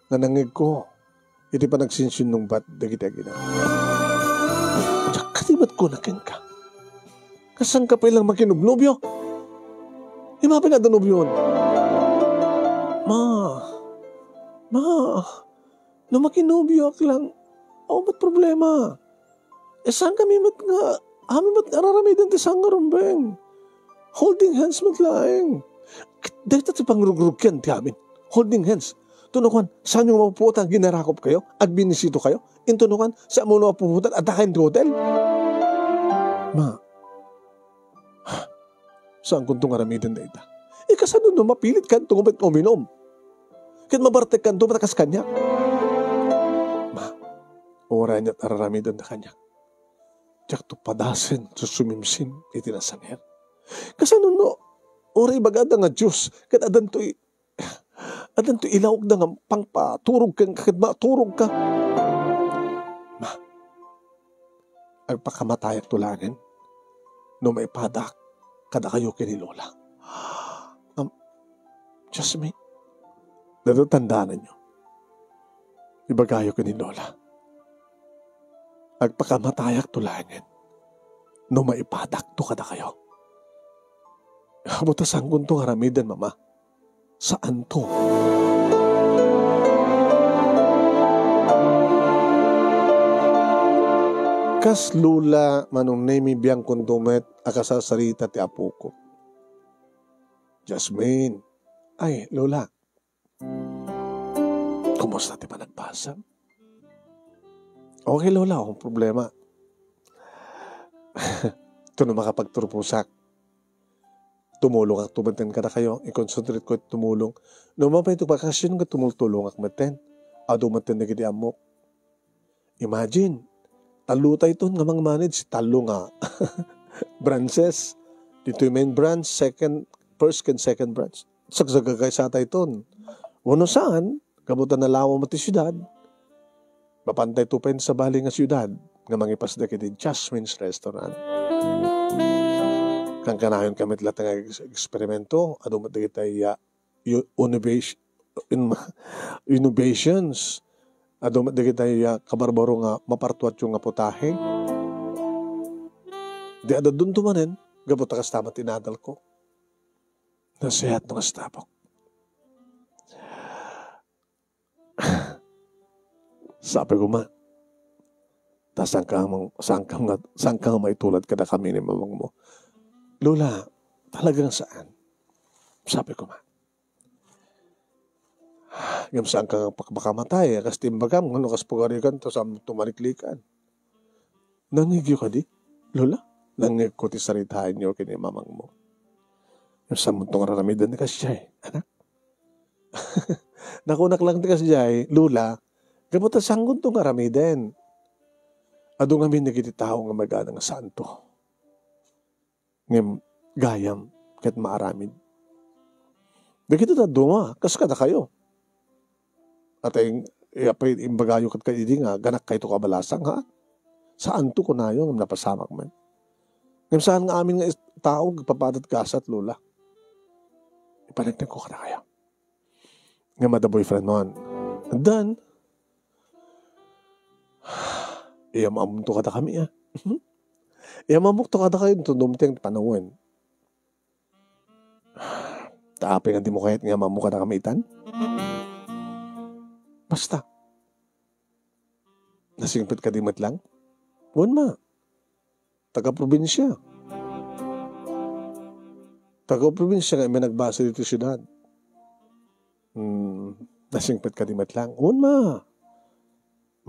nga nangngegko iti panagsinsinnungbat dagiti agina. Diak kadi met kuna kenka, nga saanka pay lang makinobnobio? Imaw pay nga adda nobion. Ma, ma, no makinobioak lang, awan met problema. E, saankami met nga, amin met nga ar-aramiden ti saan nga rumbeng. Holding hands met laeng. Ket dayta ti pangrugrugian ti amin. Holding hands. Tuno kuan, saanyo nga mapupuotan, aginarakopkayo, agbinisitokayo. Intono kuan, saanmo nga mapupuotan, addakayon ti hotel. Ma, saankonto nga aramiden dayta. E, kasano no mapilitkanto nga uminom? Ket mabartekkanto met a kas kaniak. Ma, uray ania't ar-aramidenda kaniak, diakto padasen susumimsim iti nasanger. Kasano no, uray ibagada nga Dios, ket addanto i-, addanto ilawagda nga pangpaturog kenka ket maturogka? Ma, agpakamatayakto laengen no maipadak kadakayo ken ni Lola. Am, Jasmine, dayta tandaananyo. Ibagayo ken ni Lola. Agpakamatayakto laengen no maipadakto kadakayo. Apo ta saankonto nga aramiden, Mama. Saanto. Kas Lola, Manong Nemi, biangkonto met a kasasarita ti apokok. Jasmine. Ay, Lola. Kumusta ti panagbasam? Okay, Lola, walang problema. Itono makapagturposak. Tumulongakto metten kadakayo, i-concentrate ko iti tumulong. No mapayto bakasyon nga tumultulongak metten. Adu metten dagiti ammok. Imagine, tallotayton nga mangmanage ti tallo nga branches. Ditoy main branch, second, first ken second branch. Sagsagagaysatayton. Wenno saan, gapu ta nalawa met ti siudad, mapantayto pay sabali nga siudad nga mangipasda iti Jasmine's Restaurant. Kankanayon kami ti latta nga ex-, eksperimento, adu met dagiti, ah, u-, innovation, in-, innovations. Adu met dagiti, ah, kabarbaro nga mapartuatyo nga putahe. Di adda dunto manen, gapu ta kasta met ti inadalko. Nasayaat no kastabok. Sabi ko, "Ma, ta saan ka mang-, saan ka nga, saan ka nga maitulad kadakami ni mamangmo?" "Lola, talagang saan," sabi ko, "Ma. Ngem saan ka nga pakpakamatay, kas ti imbagam, ngano kas pagarikan, ta saan tumaliklikan?" "Nangngegyo kadi, Lola?" "Nangngegko ti saritaenyo ken ni mamangmo." "Ngem saan mo nga aramiden ti kasdiay, anak?" Nakunak lang ti kasdiay, "Lola, gapu ta saankonto nga aramiden. Adu ngamin dagiti tao nga magana nga saanto. Ngem gayam ket maaramid. Dagiti dadduma, kas kadakayo. Atay, apay imbagayo ket kadidi nga ganakkayto kabalasang, ha? Saanto kunayo, ngem napasamak met. Ngem saan nga amin nga is-, tao agpapadat gasat, Lola. Ipaneknekko kadakayo." Ngem adda boyfriend mo. Then, iyam-ammokto kadakami, a. Iyam-ammokto kadakayo, inton dumteng ti panawen. Ta apay nga dimo kayat nga iyam-ammok kadakami itan? Basta. Nasingpet kadi met lang? Wen, ma. Taga-probinsia. Taga-probinsia nga immay nagbase ditoy siudad. Hmm, nasingpet kadi met lang? Wen, ma.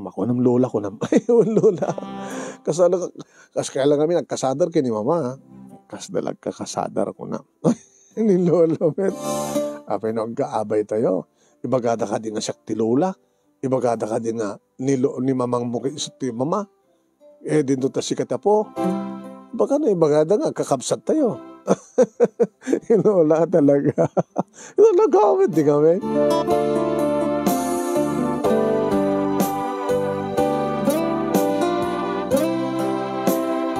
Makunam, Lola, kunam. Ay, wen, Lola. Kasala, kas kaya lang kami nagkasadar ken ni Mama. Kasla nagkakasadar, kunam. Ni Lolo met. Apay no agkaabay tayo? Ibagada kadi nga siak ti Lola. Ibagada kadi nga ni lo-, ni mamangmo ket isu ti mama? Eh, dinto ta sika ti apo. Baka no ibagada nga kakabsat tayo. Inola talaga. Inola, gawid di kami.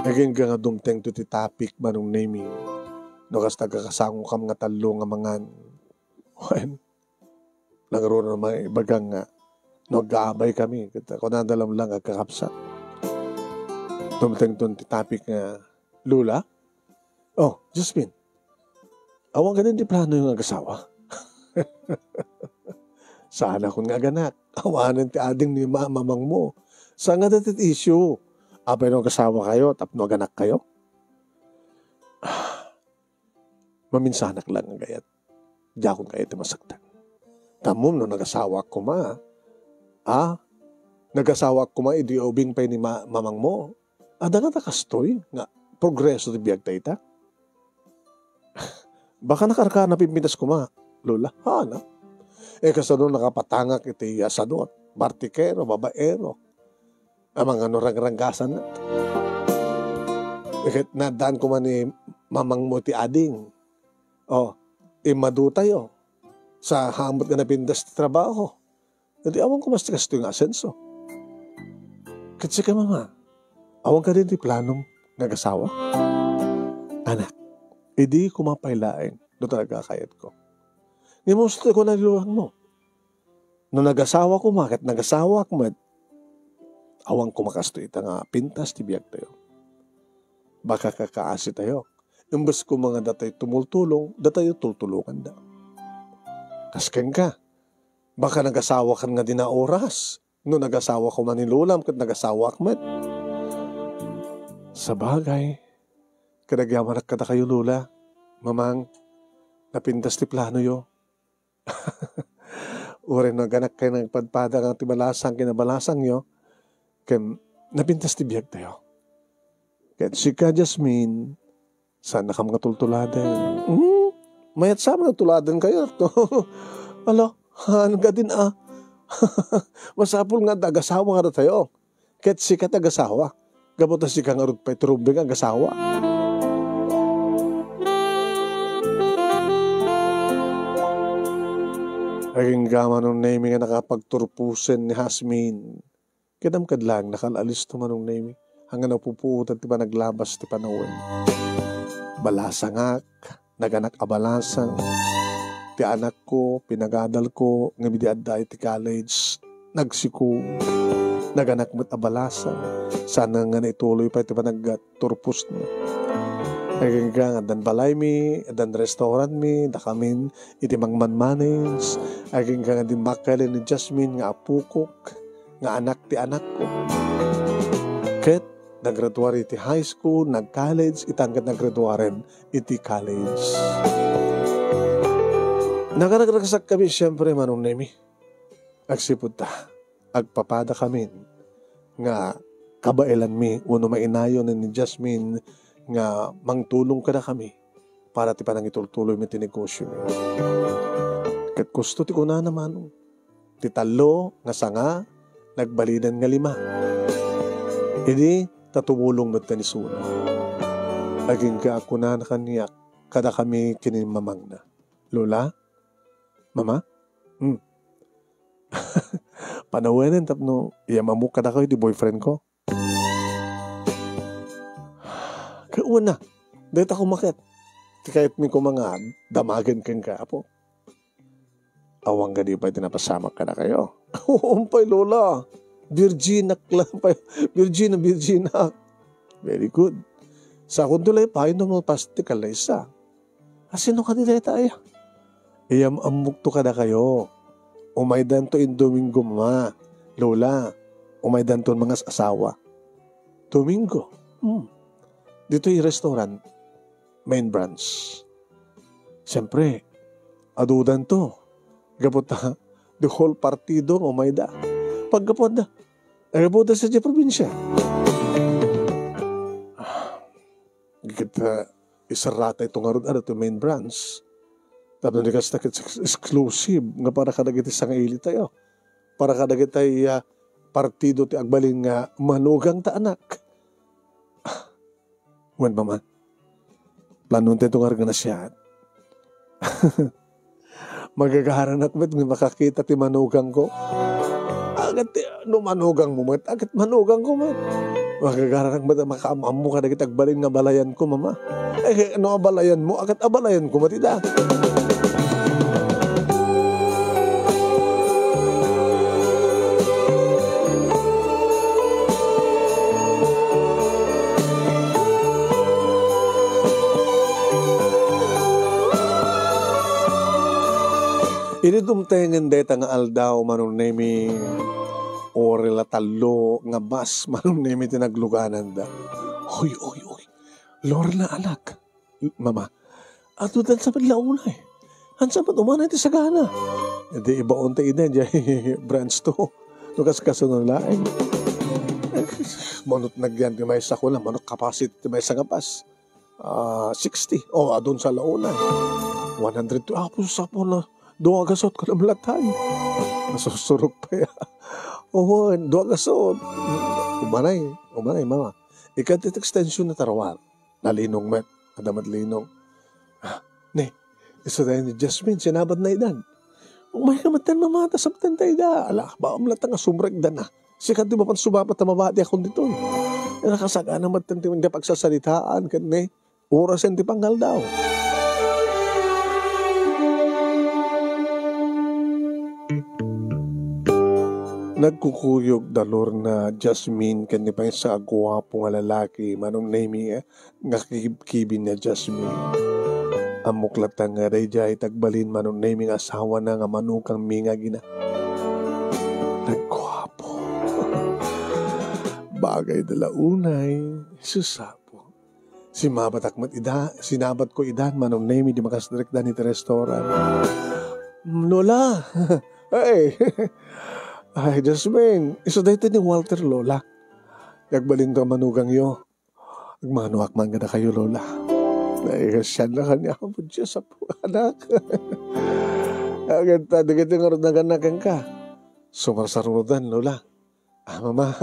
Again ka nga dumteng to ti topic, Manong Nemi. No, kasta kakasangokam nga tallo nga mangan. Wen, nangruna may ibaga nga, no, agkaabay kami, ket kunada laeng nga agkakabsat. Dumtengton ti topic nga, "Lola? Oh, Jasmine, awan kadin ti plano nga agasawa?" Saan akon nga aganak. Awanen ti ading ni ma-, mamangmo. Saan nga dati ti issue? Apay no agasawa kayo, tapno aganak kayo? Maminsanak lang nga gayat. Diakon kayo ti masaktan. Tamom no nagasawaak koma. Ah, nagasawaak koma idi ubing pay ni ma-, mamangmo. Adda nga ta kastoy nga progreso ti biag ta ita. Baka nakarka na pimpintas koma, Lola. Hana. Eh, kasano nakapatangak iti asadot, bartikero, babaero. Amangan no rangranggasan. Ket nadan koma ni mamangmo ti ading. Oh, immadu tayo. Sa hamot nga napintas ti trabaho. Iti awan ko mas ti kastoy nga asenso. Ket sika, mama, awan kadin ti planom nga agasawa? Anak, idi koma pay laeng no talaga kayatko. Ngem husto ti kuna ni lolangmo. No nagasawa koma ket nagasawaak met, awan koma kastoy ita nga pintas ti biag tayo. Baka kakaasi tayo. Imbes koma nga datayo tumultulong, datayo tultulonganda. Kas kenka, baka nagasawakan nga dina oras. No nagasawa koma ni lolam ket nagasawaak met. Sabagay, ket agyamanak kadakayo, Lola, Mamang, napintas ti planoyo. Uray no aganak kayo nagpadpada nga ti balasang ken balasangyo, ken napintas ti biag tayo. Ket sika, Jasmine, saan nakam nga tultuladen. Hmm? Mayat sa man tultuladen kayo. Ala, han gadin a. Masapul nga adda agasawa nga tayo. Ket sika ti agasawa. Gapu ta sika ngarud pay ti rumbeng agasawa. Agingga Manong Nemi nga nakapagturposen ni Jasmine. Kidam kad laeng nakal-alisto Manong Nemi. Haan nga napupuotan ti panaglabas ti panawen. Balasangak, naganak a balasang. Ti anakko, pinagadalko, ngem idi adda iti college, nagsiko. Naganak met a balasang. Saan nga naituloy pay ti panagturposna. Agingga nga addan balaymi, addan restaurantmi, dakamin iti mangmanmanage. Agingga nga dimmakkel ni Jasmine nga apokok, nga anak ti anakko. Ket naggraduar iti high school, nag-college, itan ket naggraduaren iti college. Nakaragsak kami, siyempre, Manong Nemi. Agsipud ta, agpapada kami nga kabaelanmi wenno mainayon ni Jasmine nga mangtulong kadakami para ti panangitultuloymi ti negosyomi. Ket kusto ti kunana, Manong. Ti tallo nga sanga, nagbalinen nga lima. Idi ta tumulong met ni Suna. Agingga a kunana kaniak kadakami ken ni mamangna, "Lola, Mama, hmm, panawenen tapno iyam-ammok kadakayo ti boyfriend ko." Ket wen a, dayta koma ket ti kayatmi koma nga damagen kenka, Apo. Awan kadi pay ti napasamak kadakayo? Umpay, Lola. Virginak lang pay. Virgin na virginak. Very good. Sakonto lay pay no mapastik a laysa. A, sino kadi dayta aya? Iyam-ammokto kadakayo. Umaydanto in Domingo, Mama. Lola, umaydanton mangas-asawa. Domingo? Hmm. Ditoy restaurant, main branch. Siyempre, adudanto. Gapu ta, the whole partido nga umayda. Paggapuanda, aggapuda sa diay probinsia. Ket, ah, isarrata ito ngarud, ano, ti main branch. Tapno di kasta ket ex-, exclusive nga para kadagiti sangaili tayo. para kadagitay, ah, partido ti agbalin nga manugang ta anak. Wen, Mama, planon tayo nga agnaasiaat. Magagaranak met nga makakita ti manugangko. Agat ti, no manugangmo met, agat manugangko met. Magagaranak met nga makaam-ammo kadagiti agbalin nga abalayanko, Mama. Eh, no abalayanmo, agat abalayanko met ida. Idi dumtengen dayta nga aldaw, Manong Nemi, uray la tallo nga bus, Manong Nemi, ti naglugananda. Oy, oy, oy. Lorna, anak. Mama, adu dansa met la unay. Hansa met umanay ti sagana. Di ibaon ta ida, jay branch two. No kas kasuno laeng. Manok nagyan ti maysa ko na, manok capacity ti maysa nga bus. Ah, sixty. Oh, adun sa launay. One hundred to, apo, sapo na. Dua gasot ko na malatan. Nasusurok pa ya. Oh, dua gasot. Umanay, umanay, Mama. Ikan ti extension na tarawal. Nalinong met. Ada met linong. Ah, ne, isu tayo ni Jasmine, sinabat na idan. Umay ka met ten mamata, sabten tayo da. Ala, baam lang ta nga sumrek da na. Sikat di mapan sumapat na mabati akong ditoy. Nakasagana met ten ti nga pagsasalitaan, ken ne, orasen ti pangaldaw. Nagkukuyog da Lorna, Jasmine, ken ni maysa a guapo nga lalaki, Manong Nemi, eh, nga kibkibin ni Jasmine. Ammok latta nga daydiay ti agbalin, Manong Nemi, nga asawana nga manukangmi nga agina. Nagguapo. Bagay da la unay, susapo. Simabatak met ida, sinabat ko idan, Manong Nemi, di makasdirek da ni ti restaurant. Lola! Ay! Ay, Jasmine, isu daytoy ni Walter, Lola. Agbalin to a manugangyo. Agmanuak man kadakayo, Lola. Ay, siya na kanya, Apo Diyos, Apo, anak. Agad ta, dagiti nga rod naganakan ka. Sumarsarudan, Lola. Ah, Mama.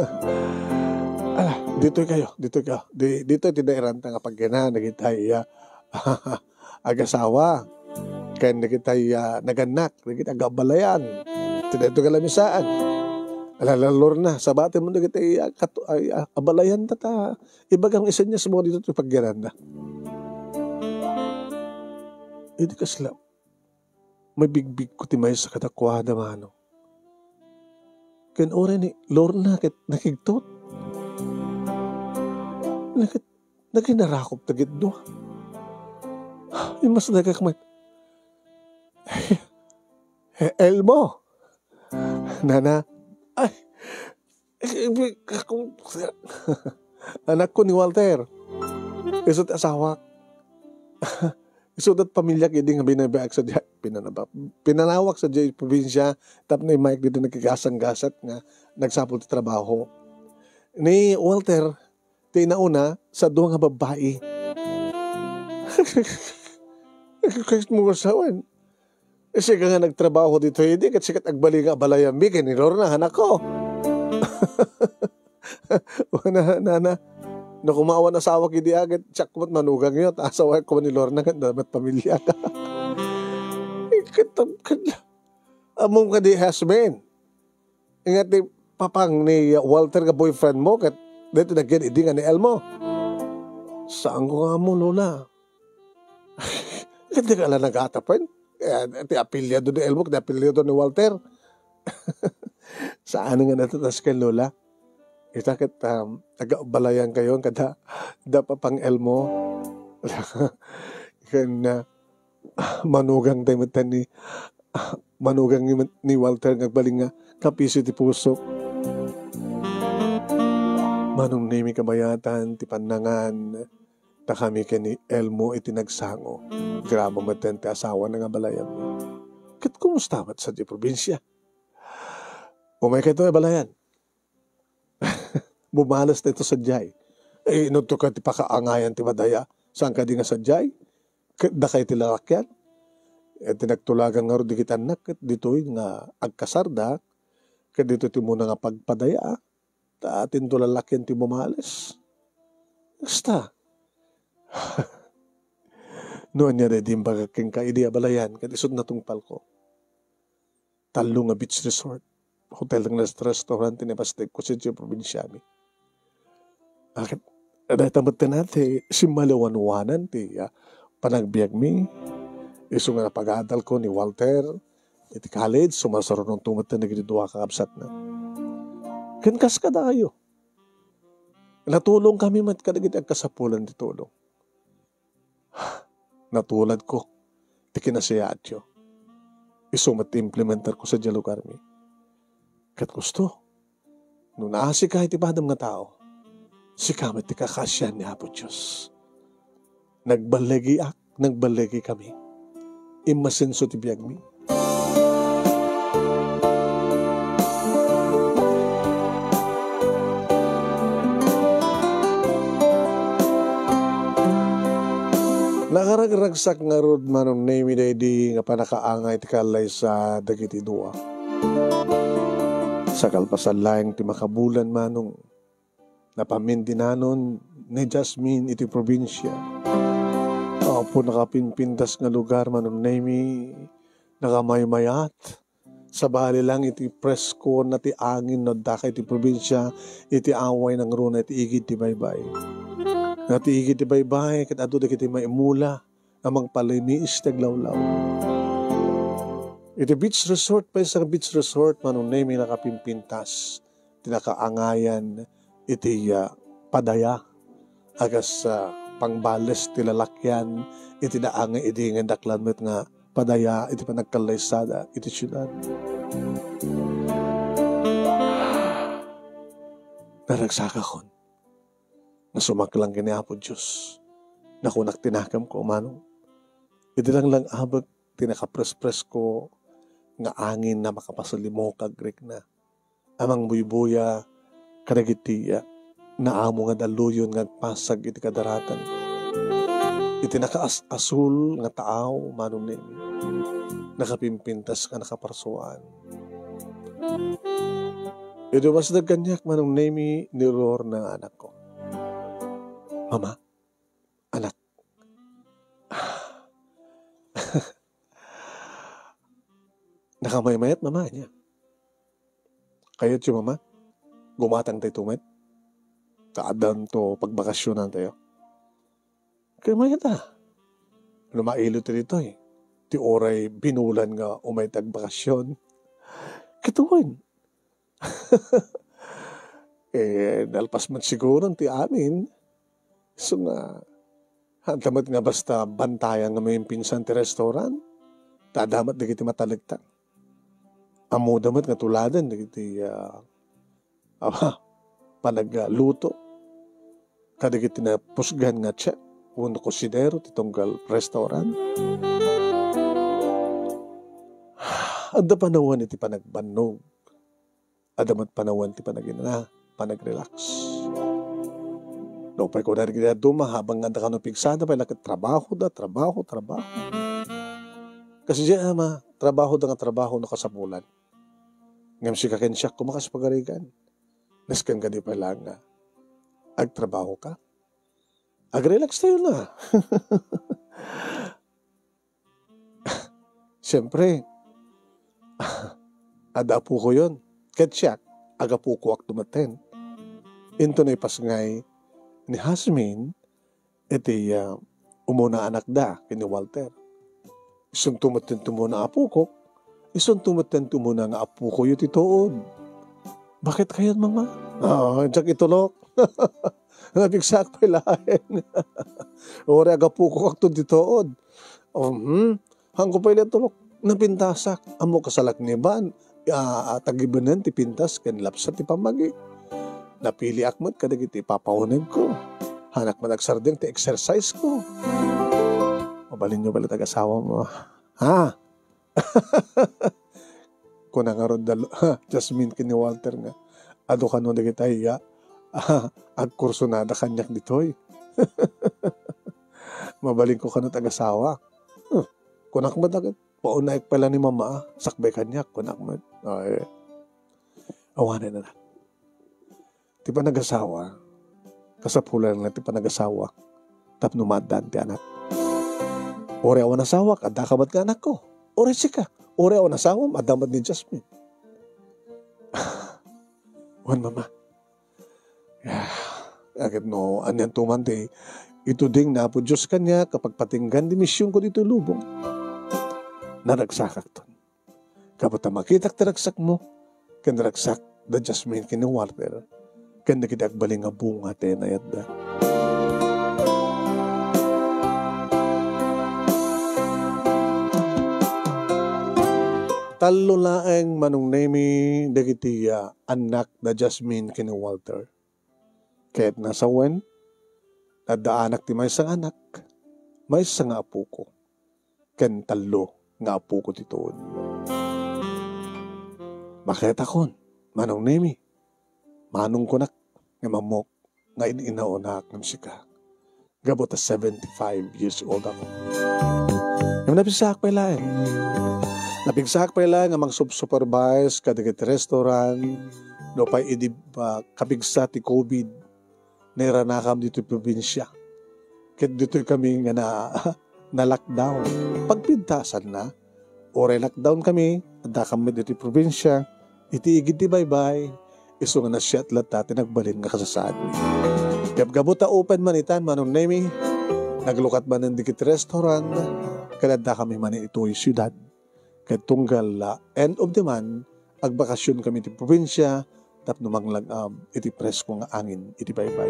Ala, ditoy kayo, ditoy kayo. Di, ditoy ti nairanta nga pagkina, nagitay, ah, agasawa. Ken dagitay, ah, nagannak, dagiti agabalayan. Ti daytoy nga lamisaan. Ala, la Lorna, sabati mo dagiti, ah, katu-, ay, ah, abalayan ta, ta. Ibagam isenyo sa mga dito ti pagyananda. Idi kasla, mabigbig ko ti maysa kadakuada, mano. Ken uray ni Lorna ket nakigtot. Naket-, naginarakop dagiti dua. Immasdagak met. "Elmo! Nana!" "Ay! Eh, eh, ako, anakko ni Walter. Isu ti asawak." Isu dat pamilyak idi nga binabiag sa diay, pinanaba-, pinanawak sa diay probinsya, tapno imayek dito nagkigasang-gasat nga nagsapul ti trabaho. Ni Walter, ti nauna sa dua nga babbai. Kayat mo asawan. Sika nga nagtrabaho dito, idi, ket sikat agbalin nga abalayanmi, ken ni Lorna, anakko. Wana, nana, no kumawan asawak idi, aget, siak met manugangyo, ta asawak ko ni Lorna, ket damet pamilya ka. Ket, ket, ammom kadi, Jasmine? Nga ti papang ni Walter nga boyfriend mo, ket daytoy nagyan idi nga ni Elmo. Saan ko nga ammo, Lola? Ket di ka la nagatapen? Eh, ti apelyido ni Elmo, ti apelyido ni Walter. Saan nga natatas ken Lola? Ita ket, um, agabalayan kayo kada da papang Elmo. Ken, uh, manugang tayo met ni, manugang ni, ni Walter nga agbalin nga kapiso ti puso. Manong Nemi kabayatan ti pannangan, ta kami ken ni Elmo iti nagsango. Gramo met ti asawa na nga balayan. Ket kumusta met sa di probinsya? Umay kayo, balayan. Bumales daytoy sadiay. Eh, inunto ka ti pakaangayan ti madaya. Saan kadi nga sadiay? Ket dakay ti lalakyan. Eh, ti nagtulagan ngarud dagiti annak, ket ditoy nga agkasarda, Ket ditoy ti umuna nga pagpadaya, ta atinto lalakian ti mumales. Kasta. No ania daydi imbagak kenka idi a balayan, ket isut' natungpalko. Tallo nga beach resort, hotel nga restaurant ti naipasdegko sadiay probinsiami. Ket dayta metten ti simmaliwanwanan ti, ah, panagbiagmi. Isu nga napag-adalko ni Walter iti college, sumarsarunongto metten dagiti dua a kakabsatna. Ken kas kadayo, natulongkami met kadagiti agkasapulan ti tulong. Natuladko ti kinasayaatyo. Isu met ti implementarko sadiay lugarmi. Ket kusto, no naasika iti padam nga tao, sika met ti kakaasian ni Apo Dios. Nagballigiak, nagballigikami. Immasenso ti biagmi. Nakaragragsak ngarud, Manong Nemi, daydi nga pannakaangay ti kallaysa dagiti dua. Sa kalpasan laeng ti makabulan, Manong, napamindinanon ni Jasmine iti probinsia. Apo, nakapimpintas nga lugar, Manong Nemi, nakamaymayat. Sabali lang iti presko na ti angin no addaka iti probinsia, iti away nangruna iti igid ti baybay. Nga ti igid ti baybay, ket adu dagiti maimula a mangpalimiis ti aglawlaw. Iti beach resort, pay sa beach resort, Manong Nemi, nakapimpintas ti nakaangayan iti, ah, padaya a kas, ah, pangbales ti lalakian iti naangay idi nga indaklan met nga padaya iti panagkallaysada iti siudad. Naragsakakon nga sumaklang ken ni Apo Dios. Nakunak ti nakemko, Manong. Iti langlang-abek ti nakaprespresko nga angin a makapasalimuka agrikna a mangbuybuya kadagiti, ah, naamo nga dalluyon nga agpasag iti kadaratan. Iti nakaas-asul nga taaw, Manong Nemi, nakapimpintas nga nakaparsuan. Idi umasdeg kaniak, Manong Nemi, ni Lorna nga anakko. "Mama, anak." "Nakamaymayat, Mama," ania. "Kayatyo, Mama, gumatangtayo met? Ta addanto pagbakasionantayo." "Kaymayat a. No mailo ti ditoy, ti uray binulan nga umay ti agbakasion." Ket wen, eh, nalpas met siguro ti amin. Isu nga, adda met nga basta bantayan nga maimpinsan ti restaurant. Ta adda met dagiti matalektak. Ammoda met nga tuladen dagiti, ah, awa, panagluto kadagiti napusgan nga chef wenno kusinero ti tunggal restaurant. Adda panawen iti panagbannog. Adda met panawen ti panagina, panagrelax. Nupay kuna dagiti dadduma, habang nga adda kano pigsada, pay la ket trabaho da, trabaho, trabaho. Kas idiay ama, trabaho da nga trabaho no kasapulan. Ngem sika ken siak koma kas pagarigan. Nasken kadi pay laeng nga agtrabaho ka. Agrelax tayo na. Siyempre, adda apokoyon. Ket siak, agapokoak metten. Inton naipasngay ni Jasmine iti, ah, umuna anakda ken ni Walter. Isunto metten ti umuna apokok, isunto metten ti umuna nga apokoyo ti tuod. Bakit kayon, Mama? Ah, diak itulok. Napigsaak pay laeng. Uray agapokokakto ti tuod. Oh, hmm. Haanko pay la itulok. Napintasak. Ammo kasalak ni Ban. Ah, tagibenen ti pintas ken lapsat ti pammagi. Napiliak met kadagiti ipapaunegko. Haanak met agsardeng ti exercise ko. Mabalinyo pay la ti agasawam. Ha? Kuna ngarud da Jasmine ken ni Walter nga, "Adu kano dagiti aya a agkursonada kaniak ditoy. Mabalinko kano ti agasawak." Huh. Kunak met, "Paunayek pay la ni Mama, sakbay kaniak," kunak met. Ay. Awanen, anak. Ti panagasawa, kasapulan nga ti panagasawa tapno maaddaan ti anak. Uray awan asawak, addaka met nga anakko. Uray sika, uray awan asawam, adda met ni Jasmine. Wen, Mama. Ah, ket no, anianto man ti ituding ni Apo Dios kaniak a pagpatinggan ti misionko ditoy lubong. Naragsakakton. Gapu ta makitak ti ragsakmo, ken ragsak da Jasmine ken ni Walter, ken dagiti agbalin nga bunga ti nayatda. Tallo laeng, Manong Nemi, dagiti, ah, annak da Jasmine ken ni Walter. Ket nasawen, adda anak ti maysa nga anak, maysa nga apoko, ken tallo nga apoko ti tuod. Maketakon, Manong Nemi, manong kunak ngem ammok nga in-inaonak ngem sika. Gapu ta seventy-five years old ako. Ngem napigsaak pay laeng. Napigsaak pay laeng nga mangsupsupervise kadagiti restaurant, nupay idi, ah, kapigsa ti covid, nairanakam ditoy probinsia. Ket ditoy kami nga na, na-lockdown. Pagpintasanna, uray lockdown kami, addakam met ditoy probinsia, iti igid ti baybay, isu nga nasiat latta ti nagbalin nga kasasaadmi. Gabgabu ta open man itan, Manong Nemi, naglukat manen dagiti restaurant, ket addakami manen itoy siudad. Ket tunggal, ah, end of the month, agbakasion kami iti probinsia tapno manglag-am iti presko nga angin iti baybay.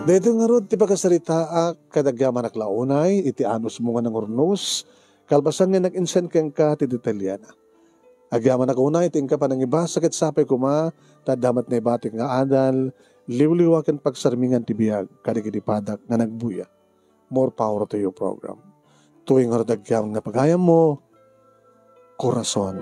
Daytoy ngarud ti pakasaritaak, ket agyamanak la unay iti anusmo nga nangurnos, kalpasan nga nag-insen kenka ti detalyena. Agyamanak unay iti inka panangibasa ket sapay koma ta adda met naibatik nga adal, liwliwa ken pagsarmingan ti biag kadagiti padak nga nagbuya. More power to you program. Tuwing nga dagiti nga pagayammo, Corazon.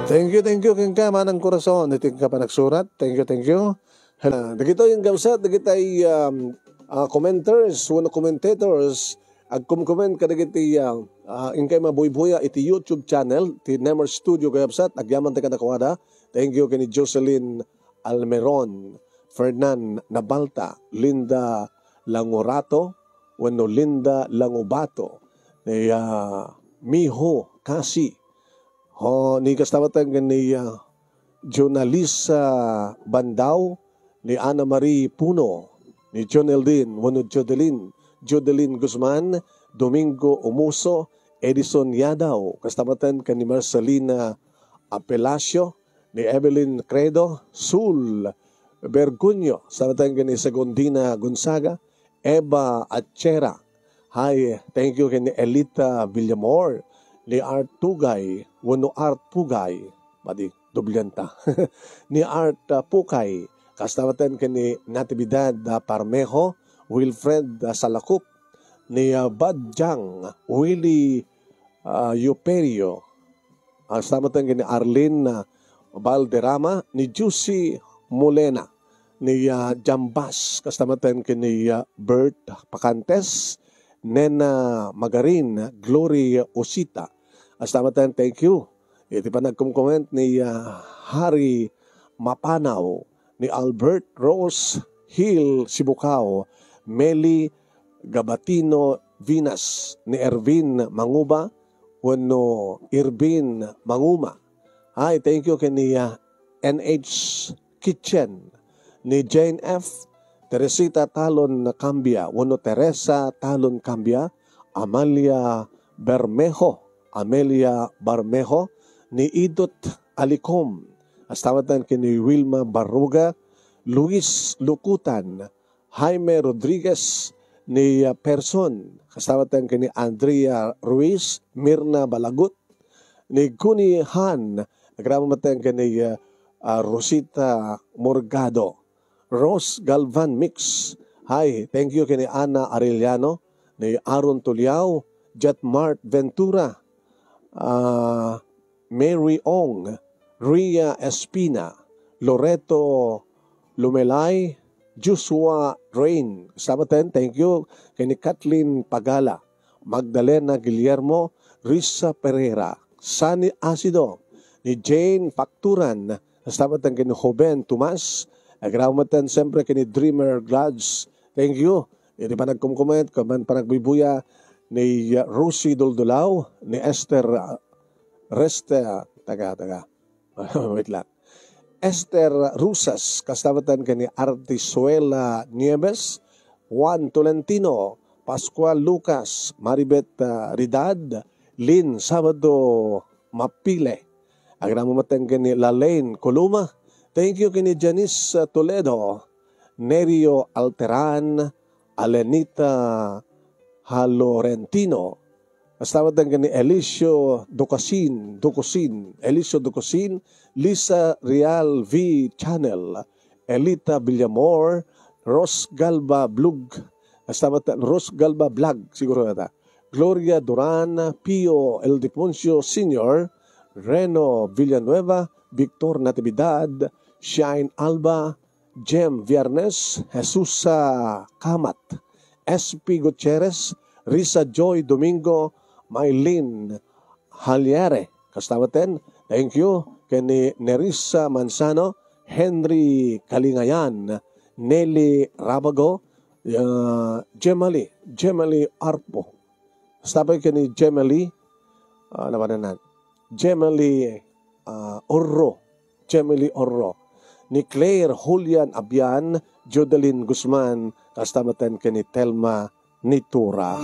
Thank you, thank you, kenka, Manang Corazon. Iti ka pa nagsurat. Thank you, thank you. Hello. Dagitoy nga gabsat, dagitay, um, ah, commenters, wenno commentators, agkomcomment kadagiti, ah, ah, inkay mabuybuya iti YouTube channel, ti Nemer Studio, gabsat, agyaman ti kadakuada. Thank you, kini Jocelyn Almeron, Fernan Nabalta, Linda Langorato, wenno Linda Langobato, ni, ah, Miho Kasi. Ho, ni kasta met ken ni, ah, Jonalisa Bandao, ni Ana Marie Puno, ni John Eldin, wenno Jodelin, Jodelin Guzman, Domingo Umuso, Edison Yadaw, kasta met ken ni Marcelina Apelacio, ni Evelyn Credo, Sul Bergunyo, kasta met ken ni Segundina Gonzaga, Eva Achera. Hi, thank you ken ni Elita Villamor, ni Art Tugay, wenno Art Pugay, madi, doblianta. Ni Art, ah, Pukay, kasta met ken ni Natividad, ah, Parmejo, Wilfred, ah, Salacup, ni, ah, Badjang, Willie, ah, Yuperio, ah, kasta met ken ni Arlene, ah, Valderrama, ni Juicy Molena, ni, ah, Jambas, kasta met ken ni, ah, Bert Pacantes, Nena Magarin, Glory Osita. Kasta met, thank you. Iti panagkomcomment ni, ah, Harry Mapanaw, ni Albert Rose Hill Sibukaw, Meli Gabatino Vinas, ni Ervin Manguba, wenno Irvin Manguma. Hi, thank you ken ni, ah, N H Kitchen, ni Jane F, Teresita Talon Cambia, wenno Teresa Talon Cambia, Amalia Bermejo, Amelia Bermejo, ni Idot Alicom, kasta met ken ni Wilma Barruga, Luis Lukutan, Jaime Rodriguez, ni, ah, Person, kasta met ken ni Andrea Ruiz, Mirna Balagut, ni Guni Han, agraman met ken ni, ah, ah, Rosita Morgado, Rose Galvan Mix. Hi, thank you ken ni Ana Arellano, ni Aaron Tuliao, Jetmart Ventura, ah, Mary Ong, Ria Espina, Loreto Lumelay, Joshua Rain. Kasta met, thank you ken ni Kathleen Pagala, Magdalena Guillermo, Risa Pereira, Sunny Asido, ni Jane Facturan, kasta met ken ni Joven Tomas, agraman met siyempre ken ni Dreamer Glads. Thank you. Iti panagkumkumet, ken panagbubuya ni, uh, Rosie Duldulaw, ni Esther, uh, Reste, taga, taga. Wait lang. Esther Rusas, kasta met ken ni Artisuela Nieves, Juan Tolentino, Pascual Lucas, Maribet, ah, Ridad, Lin Sabado Mapile. Agraman met ken ni Lalaine Coloma. Thank you ken ni Janice, ah, Toledo, Nerio Alteran, Alenita Halorentino, kasta met ken ni Elicio Ducasin, Ducusin, Elicio Ducusin, Lisa Real V Channel, Elita Villamor, Ros Galba Blog, kasta met Ros Galba Vlog, siguro ata. Gloria Duran, Pio Ildefonso Senior, Reno Villanueva, Victor Natividad, Shine Alba, Jem Viernes, Jesusa Kamat, S P Gutierrez, Risa Joy Domingo, Mylene Haliere. Kasta met, thank you ken ni Nerissa Manzano, Henry Kalingayan, Nelly Rabago, ah, Jemali, Jemali Arpo. Kasta met ken ni Jemali, ah, ano ba na nan? Jemali, ah, Orro. Jemily Orro, ni Claire Julian Abian, Jodeline Guzman, kasta met ken ni Telma Nitura.